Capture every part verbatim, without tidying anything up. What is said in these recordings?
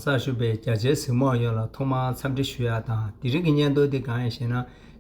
ལ་ཞུགས་པའི་རྒྱ་ཆེའི་གཟིགས་མོ་བ་ཡོངས་ལ་ཐོག་མར་འཚམས་འདྲི་ཞུ་ཡ་དང་། དེ་རིང་གི་བརྙན་ཐུང་འདི་གང་ཡིན་ཞེ་ན།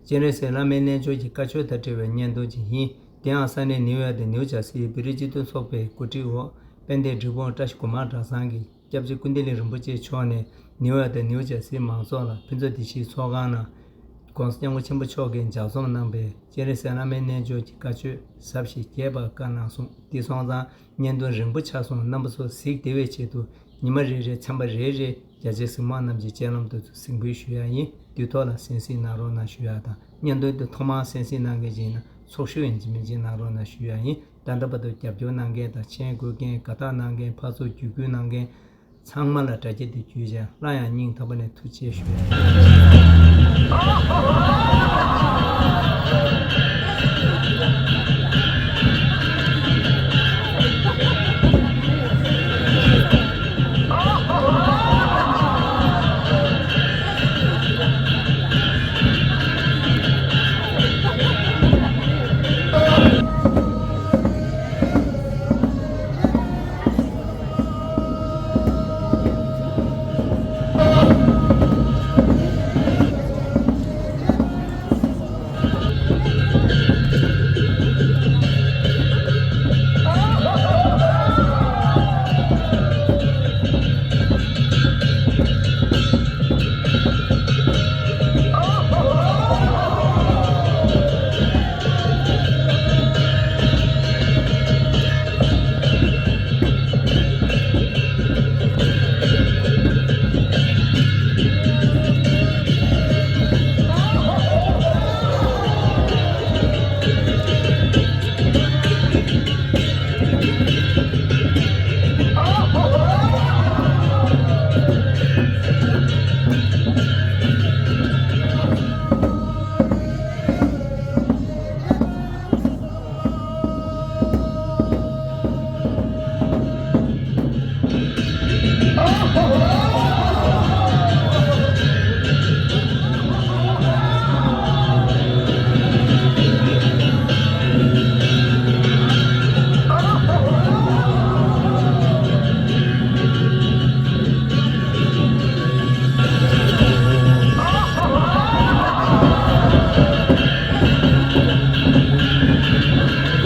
སྤྱན་རས་གཟིགས་བླ་མའི་རྣལ་འབྱོར་གྱི་བཀའ་ཆོས་དང་འབྲེལ་བའི་བརྙན་ཐུང་ཅིག་ཡིན། དེ་ཡང་ས་གནས་ནིའུ་ཡོག་དང་ནིའུ་ཇར་སིའི་བོད་རིགས་སྤྱི་མཐུན་ཚོགས་པའི་གོ་སྒྲིག་འོག་དཔལ་ལྡན་འབྲས་སྤུངས་བཀྲ་ཤིས་སྒོ་མང་གྲྭ་ཚང་གི་སྐྱབས་རྗེ་ཀུན་བདེ་གླིང་རིན་པོ་ཆེ་མཆོག་ནས་ནིའུ་ཡོག་དང་ནིའུ་ཇར་སིའི་མང་ཚོགས་ལ་ཕུན་ཚོགས་བདེ་སྐྱིད་ཚོགས་ཁང་ནང་༸གོང་ས་སྐྱབས་མགོན་ཆེན་པོ་མཆོག་གིས་ལྗགས་རྩོམ་གནང་པའི་སྤྱན་རས་གཟིགས་བླ་མའི་རྣལ་འབྱོར་གྱི་བཀའ་ཆོས་ཟབ་ཞིང་རྒྱས་པ་བཀའ་གནང་སོང་། དེ་སོང་ཙང་བརྙན་ཐུང་རིང་པོ་ཆགས་སོང་། རྣམ་པ་ཚོ་གཟིགས་བདེ་བའི་ཆེད་དུ་ཉི་མ་རེ་རེ་ཚན་པ་རེ་རེ་རྒྱ་ཆེའི་གཟིགས་མོ་བ་རྣམས་ཀྱི་སྤྱན་ལམ་དུ་གཟིགས་འབུལ་ཞུ་ཡ་ཡིན། དུས་ཐོག་ལ་གསན་གཟིགས་གནང་རོགས་གནང་ཞུ་ཡ་དང་། བརྙན་ཐུང་འདི་ཐོག་མར་གསན་གཟིགས་གནང་མཁན་ཅིག་ཡིན་ན་ཚོགས་ཞུགས་ཡིན་གཅིག་མིན་གཅིག་གནང་རོགས་གནང་ཞུ་ཡ་ཡིན། ད་ལྟ་བར་དུ་རྒྱབ་སྐྱོར་གནང་མཁན་དང་། མཆན་འགོད་མཁན། དགའ་རྟགས་གནང་མཁན། ཕར་ཚུར་བརྒྱུད་སྐུལ་གནང་མཁན་ཚང་མ་ལ་དྲ་རྒྱ་འདི་བརྒྱུད་བྱས་སླར་ཡང་སྙིང་ཐག་པ་ནས་ཐུགས་རྗེ་ཆེ་ཞུ།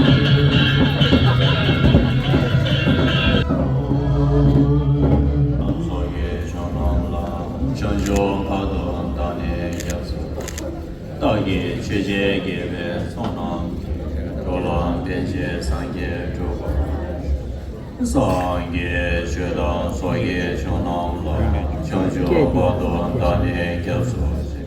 ཚོགས་ཀྱི་མཆོག་རྣམས་ལ། བྱང་ཆུབ་བར་དུ་བདག་ནི་སྐྱབས་སུ། བདག་གིས་ཆོས་བྱས་དགེ་བའི་ཚོགས་རྣམས་ཀྱིས། འགྲོ་ལ་ཕན་ཕྱིར་སངས་རྒྱས་འགྲུབ་པར། སངས་རྒྱས་ཆོས་དང་ཚོགས་ཀྱི་མཆོག་རྣམས་ལ། བྱང་ཆུབ་བར་དུ་བདག་ནི་སྐྱབས་སུ་མཆི།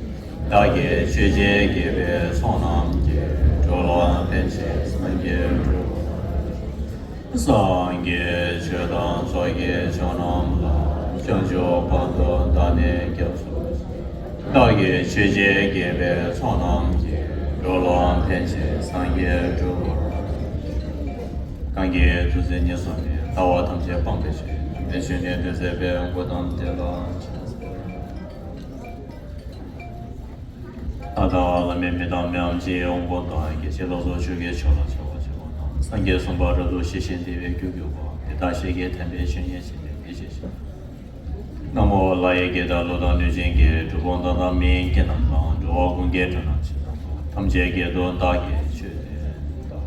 བདག་གིས་ཆོས་བྱས་དགེ་བའི་ཚོགས་རྣམས་ཀྱིས། འགྲོ་ལ་ཕན་ཕྱིར་སངས་རྒྱས་འགྲུབ་པར། སངས་རྒྱས་ཆོས་དང་ཚོགས་ཀྱི་མཆོག་རྣམས་ལ། བྱང་ཆུབ་བར་དུ་བདག་ནི་སྐྱབས་སུ་མཆི། བདག་གིས་ཆོས་བྱས་དགེ་བའི་ཚོགས་རྣམས་ཀྱིས། འགྲོ་ལ་ཕན་ཕྱིར་སངས་རྒྱས་འགྲུབ་པར། གང་གིས་ཐུགས་བརྩེ་ཉེར་བཟུང་ནས། ལྟ་བ་ཐམས་ཅད་སྤང་བའི་ཕྱིར། དམ་པའི་ཆོས་ནི་སྟོན་མཛད་པའི། གོའུ་ཏམ་དེ་ལ་ཕྱག་འཚལ་ལོ། ད་ལྟ་བླ་མེད་མི་དང་མི་འམ་ཅིའི་དབང་པོ་དང་། རྒྱལ་སྲས་ལ་སོགས་ཆོས་ཀྱི་མཆོག་ལ་ཕྱག་འཚལ་བ་དང་། སངས་རྒྱས་གསུམ་པ་རབ་ཏུ་ཞི་ཞིང་བདེ་བའི་རྒྱུར་གྱུར་པ། དེ་དག་ཞིང་གི་དམ་པའི་ཆོས་ཉིད་ཅན་དེ་ཉིད་ཀྱི་ཞིང་། ན་མོ་ལྷ་ཡི་སྐད་དང་ཀླུ་དང་གནོད་སྦྱིན་སྐད། གྲུལ་བུམ་དག་དང་མི་ཡི་སྐད་རྣམས་དང་། འགྲོ་བ་ཀུན་གྱི་སྒྲ་རྣམས་ཇི་ཙམ་པ། ཐམས་ཅད་སྐད་དུ་བདག་གིས་ཆོས་བསྟན་ཏོ།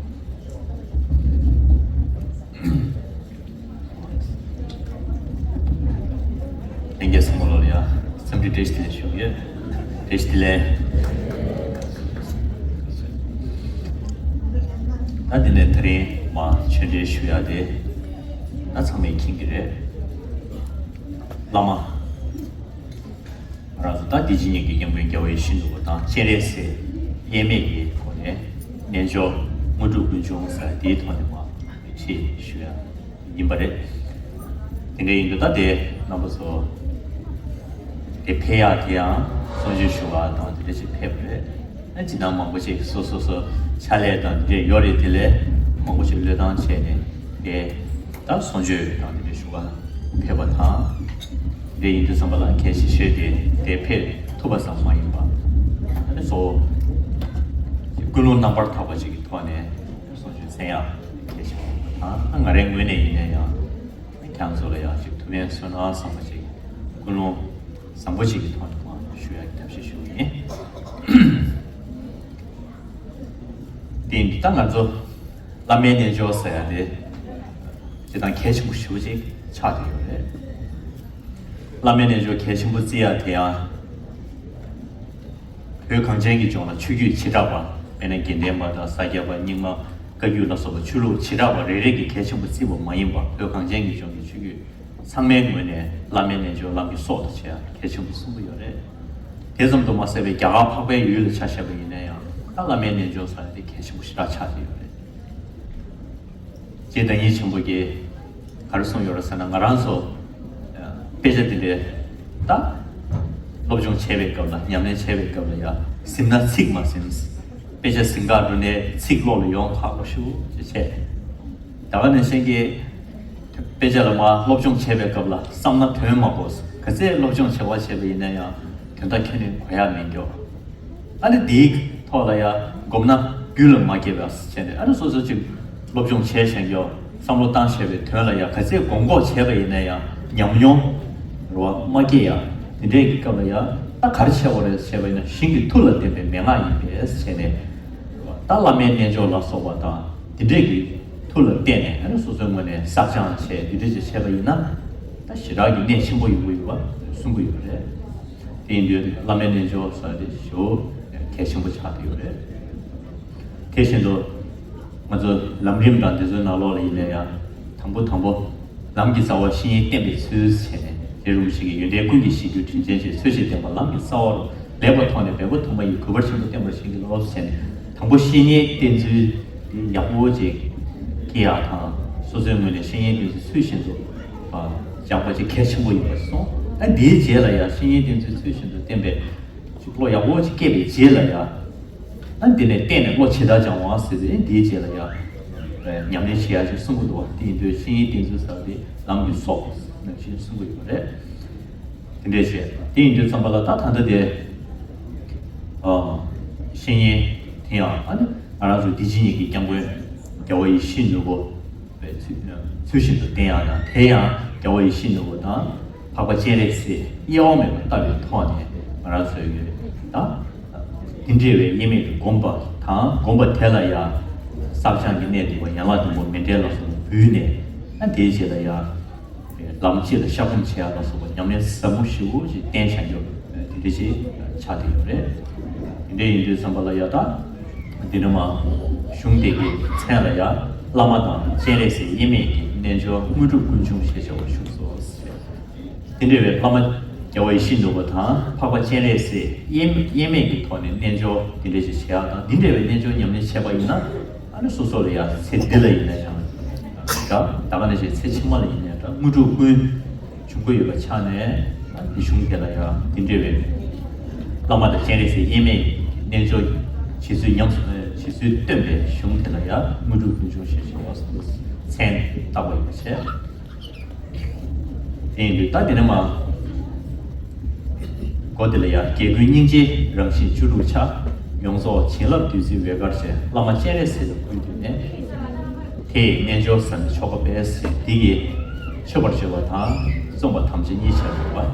ལྷན་རྒྱས་ཚང་མ་ལོ་ལ་ཡ་འཚམས་འདྲི་བཀྲ་ཤིས་བདེ་ལེགས་ཞུ་གི་ཡོད། བཀྲ་ཤིས་བདེ་ལེགས། ད་འདི་ནས་ད་རིང་མ་ཆོས་འབྲེལ་ཞུ་ཡ་དེ་ད་ཚང་མས་མཁྱེན་གྱི་རེད། བླ་མ་ང་རང་ཚོ་ད་འདི་ཕྱི་གཉིས་ཀྱི་སྐྱབས་མགོན་རྒྱལ་བ་ཡིད་བཞིན་ནོར་བུ་དང་སྤྱན་རས་གཟིགས་དབྱེར་མེད་ཀྱི་སྒོ་ནས་རྣལ་འབྱོར་དངོས་གྲུབ་ཀུན་འབྱུང་ཟེར་དེའི་ཐོག་ནས་མ་ཆེད་ཞུ་ཡ་ཡིན་པ་རེད། དེ་འདྲ་ཡིན་དུས་ད་དེ་རྣམ་པ་ཚོ་དེ་ཕེབས་ཡག་དེ་ཡང་གསུང་ཆོས་ཞུ་བ་དང་དེ་འདྲ་ཞིག་ཕེབས་པ་རེད། ཨ་ཅི་ན་མང་པོ་ཞིག་སོ་སོ་སོ་ཕྱག་ལས་དང་དེ་འདྲ་ཡོད་རེད། དེ་ལས་མང་པོ་ཞིག་བློས་བཏང་བྱས་ནས་དེ་ད་གསུང་ཆོས་དང་དེ་འདྲ་ཞུ་བ་ཕེབས་པ་དང་། དེ་ཡིན་དུས་ཙམ་པ་ལ་གལ་ཆེ་ཤོས་དེ་དེ་ཕེབས་ཐུབ་པ་ཙམ་མ་ཡིན་པ། ཨ་ནི་གཙོ་བོ་ཀུན་སློང་རྣམ་པར་དག་པ་ཞིག་གི་ཐོག་ནས་གསུང་ཆོས་གསན་ཡག་གལ་ཆེ་བ་དང་། ང་རའི་ངོས་ནས་ཡིན་ན་ཡང་ཁྱེད་ཚོ་ལ་ཡང་ཅིག་ཐུགས་ཕན་གསོས་ན་བསམ་པ་ཅིག་ཀུན་ ཀུན་སློང་བཟང་པོ་ཞིག་གི་ཐོག་ནས་མར་ཞུ་ཡག་གི་ཐབས་ཤེས་ཞུ་གི་ཡིན། དེ་ཡིན་དུས་ད་ང་ཚོ་བླ་མའི་རྣལ་འབྱོར་ཟེར་ཡག་དེ་སྤྱིར་བཏང་གལ་ཆེན་པོ་ཞེ་པོ་ཅིག་ཆགས་བསྡད་ཡོད་རེད། བླ་མའི་རྣལ་འབྱོར་གལ་ཆེན་པོ་བརྩི་ཡག་དེ་ཡང་། བོད་གངས་ཅན་གྱི་ལྗོངས་ལ་ཆོས་བརྒྱུད་བྱེ་བྲག་པ། དཔེར་ན་དགེ་ལྡན་པ་དང་ས་སྐྱ་པ། རྙིང་མ། བཀའ་བརྒྱུད་ལ་སོགས་པ་ཆོས་ལུགས་བྱེ་བྲག་པ་རེ་རེ་གིས་གལ་ཆེན་པོ་བརྩིས་པ་མ་ཡིན་པར། བོད་གངས་ཅན་གྱི་ལྗོངས་ཀྱི་ཆོས་བརྒྱུད་ཚང་མའི་ངོས་ནས་བླ་མའི་རྣལ་འབྱོར་བླ་མ་གི་སྲོག་དང་བཅས་པ་གལ་ཆེན་པོ་གསུངས་ཀྱི་ཡོད་རེད། དེ་ཙམ་དུ་མ་ཟད་པའི་རྒྱ་གར་འཕགས་པའི་ཡུལ་ལ་ཆ་བཞག་པ་ཡིན་ན་ཡང་ད་བླ་མའི་རྣལ་འབྱོར་ཟེར་ཡག་དེ་གལ་ཆེན་པོ་ཞེ་དྲག་ཆགས་བསྡད་ཡོད་རེད། རྗེ་བདག་ཉིད་ཆེན་པོ་གིས་ག་རེ་གསུངས་ཡོད་རེད་ཟེར་ན། ང་རང་ཚོ་དཔེ་ཆ་འདི་འདྲའི་ད་སློབ་སྦྱོང་བྱེད་པའི་སྐབས་ལ། ཉམས་ལེན་བྱེད་པའི་སྐབས་ལ་ཡ་ཟིན་ན་ཚིག་མ་ཟིན། དཔེ་ཆ་ཟིན་ག་འགྲོ་ནའི་ཚིག་བློ་ལ་ཡོང་ཁག་པོ་ཞེ་པོ་ཅིག་བྱས། ད་ག་ནང་བཞིན་གྱི་དཔེ་ཆ་ལ་མར་སློབ་སྦྱོང་བྱེད་པའི་སྐབས་ལ་བསམ་ན་དོན་མ་གོ། ག་ཚད་སློབ་སྦྱོང་བྱེད་པ་བྱས་པ་ཡིན་ན་ཡང་དོན་དག་ཁྱོན་ནས་གོ་ཡག་མེད་འགྱོ། ཨ་ནི་དེའི་ཐོག་ལ་ཡ་སྒོམ་ན་རྒྱུད་ལ་མ་སྐྱེས་པ་བྱས་ནས། ཨ་ནི་སོ་སོ་ཅིག་སློབ་སྦྱོང་བྱས་བྱས་ཀྱང་བསམ་བློ་བཏང་བྱས་པའི་དོན་ལ་ཡ་ག་ཚད་སྒོམ་འགོག་བྱས་པ་ཡིན་ན་ཡང་ཉམས་མྱོང་རེད་བ་མ་སྐྱེས་ཡ། དེ་འདྲའི་གི་སྐབས་ལ་ཡ་ད་ག་རེ་བྱས་པ་རེད་བྱས་པ་ཡིན་ན། ཞིང་གི་མཐུ་ལ་བརྟེན་པའི་མན་ངག་ཡིན་པས་བྱས་ནས། ད་བླ་མའི་རྣལ་འབྱོར་ལ་སོགས་པ་དང་དེ་འདྲའི་གི་མཐུ་ལ་བརྟེན་ནས། ཨ་ནི་སོ་སོའི་ངོས་ནས་བསགས་སྦྱང་བྱས་དེ་འདྲ་ཅིག་བྱས་པ་ཡིན་ན། ད་ཞེ་དྲག་གི་གནད་ཆེན་པོ་ཡོང་གི་ཡོད་པ་གསུང་གི་ཡོད་རེད། དེ་ཡིན་དུས་བླ་མའི་རྣལ་འབྱོར་ཟེར་དེ་ཞེ་པོ་གལ་ཆེན་པོ་ཆགས་བསྡད་ཡོད་རེད། དེ་བཞིན་དུ་ང་ཚོ་ལམ་རིམ་དང་དེ་ཚོའི་ནང་ལོགས་ལ་ཡིན་ན་ཡང་དང་པོ་དང་པོ་ལམ་གྱི་རྩ་བ་བཤེས་གཉེན་བསྟེན་པའི་ཚུལ་བྱས་ནས། རྗེ་རིན་པོ་ཆེ་གིས་ཡོན་ཏན་ཀུན་གྱི་གཞིར་གྱུར་དྲིན་ཅན་ཞིག །ཚུལ་བཞིན་བསྟེན་པ་ལམ་གྱི་རྩ་བ་རུ། ལེགས་པར་མཐོང་ནས་འབྲས་བུ་ཐོབ་མ་ཡིན། གུས་པར་ཆེན་པོས་བསྟེན་པར་བྱིན་གྱིས་རློབས་བྱས་ནས། དང་པོ་བཤེས་གཉེན་བསྟེན་ཚུལ་དེ་ཡག་པོ་ཅིག་སྐྱེ་ཡག་དང་། སོ་སོའི་ངོས་ནས་བཤེས་གཉེན་བསྟེན་ཚུལ་ཚུལ་བཞིན་དུ་སྦྱངས་པ་ཅིག་གལ་ཆེན་པོ་ཡིན་པ་གསུངས། ཨ་དེའི་རྗེས་ལ་ཡང་བཤེས་གཉེན་བསྟེན་ཚུལ་ཚུལ་བཞིན་དུ་བསྟེན་པའི་ཅིག་བློ་ཡག་པོ་ཅིག་སྐྱེས་པའི་རྗེས་ལ་ཡང་། ཨ་འདི་ནས་བསྟེན་ནས་བློ་ཇི་ལྟར་སྦྱང་བ་ཟེར་ཏེ། དེའི་རྗེས་ལ་ཡང་ཉམས་ལེན་བྱེད་ཡག་ཅིག་གསུང་གི་འདུག་བ། དེ་ཡིན་དུས་བཤེས་གཉེན་བསྟེན་ཚུལ་ཟེར་བ་དེ་ལམ་གྱི་སྲོག་ནང་བཞིན་གསུང་གི་ཡོད་རེད། དེ་འདྲས་བྱས། དེ་ཡིན་དུས་ཙམ་པ་ལ་ད་ད་ལྟ་དེ། ཨ། བཤེས་གཉེན་དེ་ཡང་ཨ་ནི་ང་རང་ཚོ་འདི་ཕྱི་གཉིས་ཀྱི་སྐྱབས་མགོན་རྒྱལ་བ་ཡིད་བཞིན་ནོར་བུ་བའི་ཚུལ་ཚུལ་བཞིན་དུ་བསྟེན་ཡག་དང་། དེ་ཡང་རྒྱལ་བ་ཡིད་བཞིན་ནོར་བུ་དང་། འཕགས་པ་སྤྱན་རས་གཟིགས་དབྱེ་བ་མེད་པར་ལྟ་བའི་ཐོག་ནས་ང་རང་ཚོའི་ད་དེ་འདྲ་བའི་དབྱེར་མེད་ཀྱི་སྒོམ་པ་དང་། སྒོམ་པ་དེ་ལ་ཡང་བསགས་སྦྱང་གི་གནད་དུ་བ་ཡན་ལག་བདུན་པོ་མཎྜལ་ལ་སོགས་པ་འབུལ་ནས། ཨ་དེའི་རྗེས་ལ་ཡང་ལམ་སྤྱི་ལ་བཤགས་སྒོམ་བྱེད་ཡག་ལ་སོགས་པ་ཉམས་ལེན་ཟབ་མོ་ཞེ་པོ་ཞིག་བསྟེན་བྱ་རྒྱུ་དེ་འདྲ་ཞིག་ཆགས་བསྡད་ཡོད་རེད། དེ་འདྲ་ཡིན་དུས་ཙམ་པ་ལ་ཡ་ད་འདི་ནས་མར་གཞུང་དེ་གི་མཚན་ལ་ཡ་བླ་མ་དང་སྤྱན་རས་གཟིགས་དབྱེར་མེད་ཀྱི་རྣལ་འབྱོར་དངོས་གྲུབ་ཀུན་འབྱུང་ཞེས་བྱ་བ་བཞུགས་སོ། དེ་འདྲ་བའི་བླ་མ་རྒྱལ་བ་ཡིད་བཞིན་ནོར་བུ་དང་། འཕགས་པ་སྤྱན་རས་གཟིགས་དབྱེར་དབྱེར་མེད་ཀྱི་ཐོག་ནས་རྣལ་འབྱོར་འདི་འདྲ་ཞིག་བྱེད་ཡག་དང་། འདི་འདྲ་བའི་རྣལ་འབྱོར་ཉམས་ལེན་བྱས་པ་ཡིན་ན། ཨ་ནི་སོ་སོ་ལ་ཡ་ཚེ་འདི་ལ་ཡིན་ན་ཡང་འདྲ། ད་ག་ནང་བཞིན་ཚེ་ཕྱི་མ་ལ་ཡིན་ན་ཡང་འདྲ། དངོས་གྲུབ་ཀུན་འབྱུང་གི་ཡོད་པ་ཆགས་ནས། ཨ་ནི་གཞུང་དེ་ལ་ཡ་འདི་འདྲ་བའི་བླ་མ་དང་སྤྱན་རས་གཟིགས་དབྱེར་མེད་རྣལ་འབྱོར་བྱེད་ཚུལ་ཉམས་སུ་བྱེད་ཚུལ་སྟོན་པའི་གཞུང་དེ་ལ་ཡ་དངོས་གྲུབ་ཀུན་འབྱུང་ཞེས་བྱ་བ་མཚན་བཏགས་པ་ཡིན་པ་བྱས། དེ་ཡིན་དུས་ད་དེ་ནས་མར་འགོ་དེ་ལ་ཡ། རྒྱལ་ཀུན་སྙིང་རྗེའི་རང་བཞིན་བཅུ་དྲུག་ཆ། ཡོངས་རྫོགས་བྱིན་རླབས་བདུད་རྩིའི་འོད་དཀར་ཅན། བླ་མ་སྤྱན་རས་གཟིགས་ལ་ཀུན་འདུས་ནས། དེ་ཡི་རྣལ་འབྱོར་ཟབ་མོའི་ཆོ་ག་པས། དེ་ཡིས་མཆོད་པར་བརྗོད་པ་དང་། བརྩོན་པ་དམ་བཅའ་གཉིས་ཆར་འགྲོ་བ།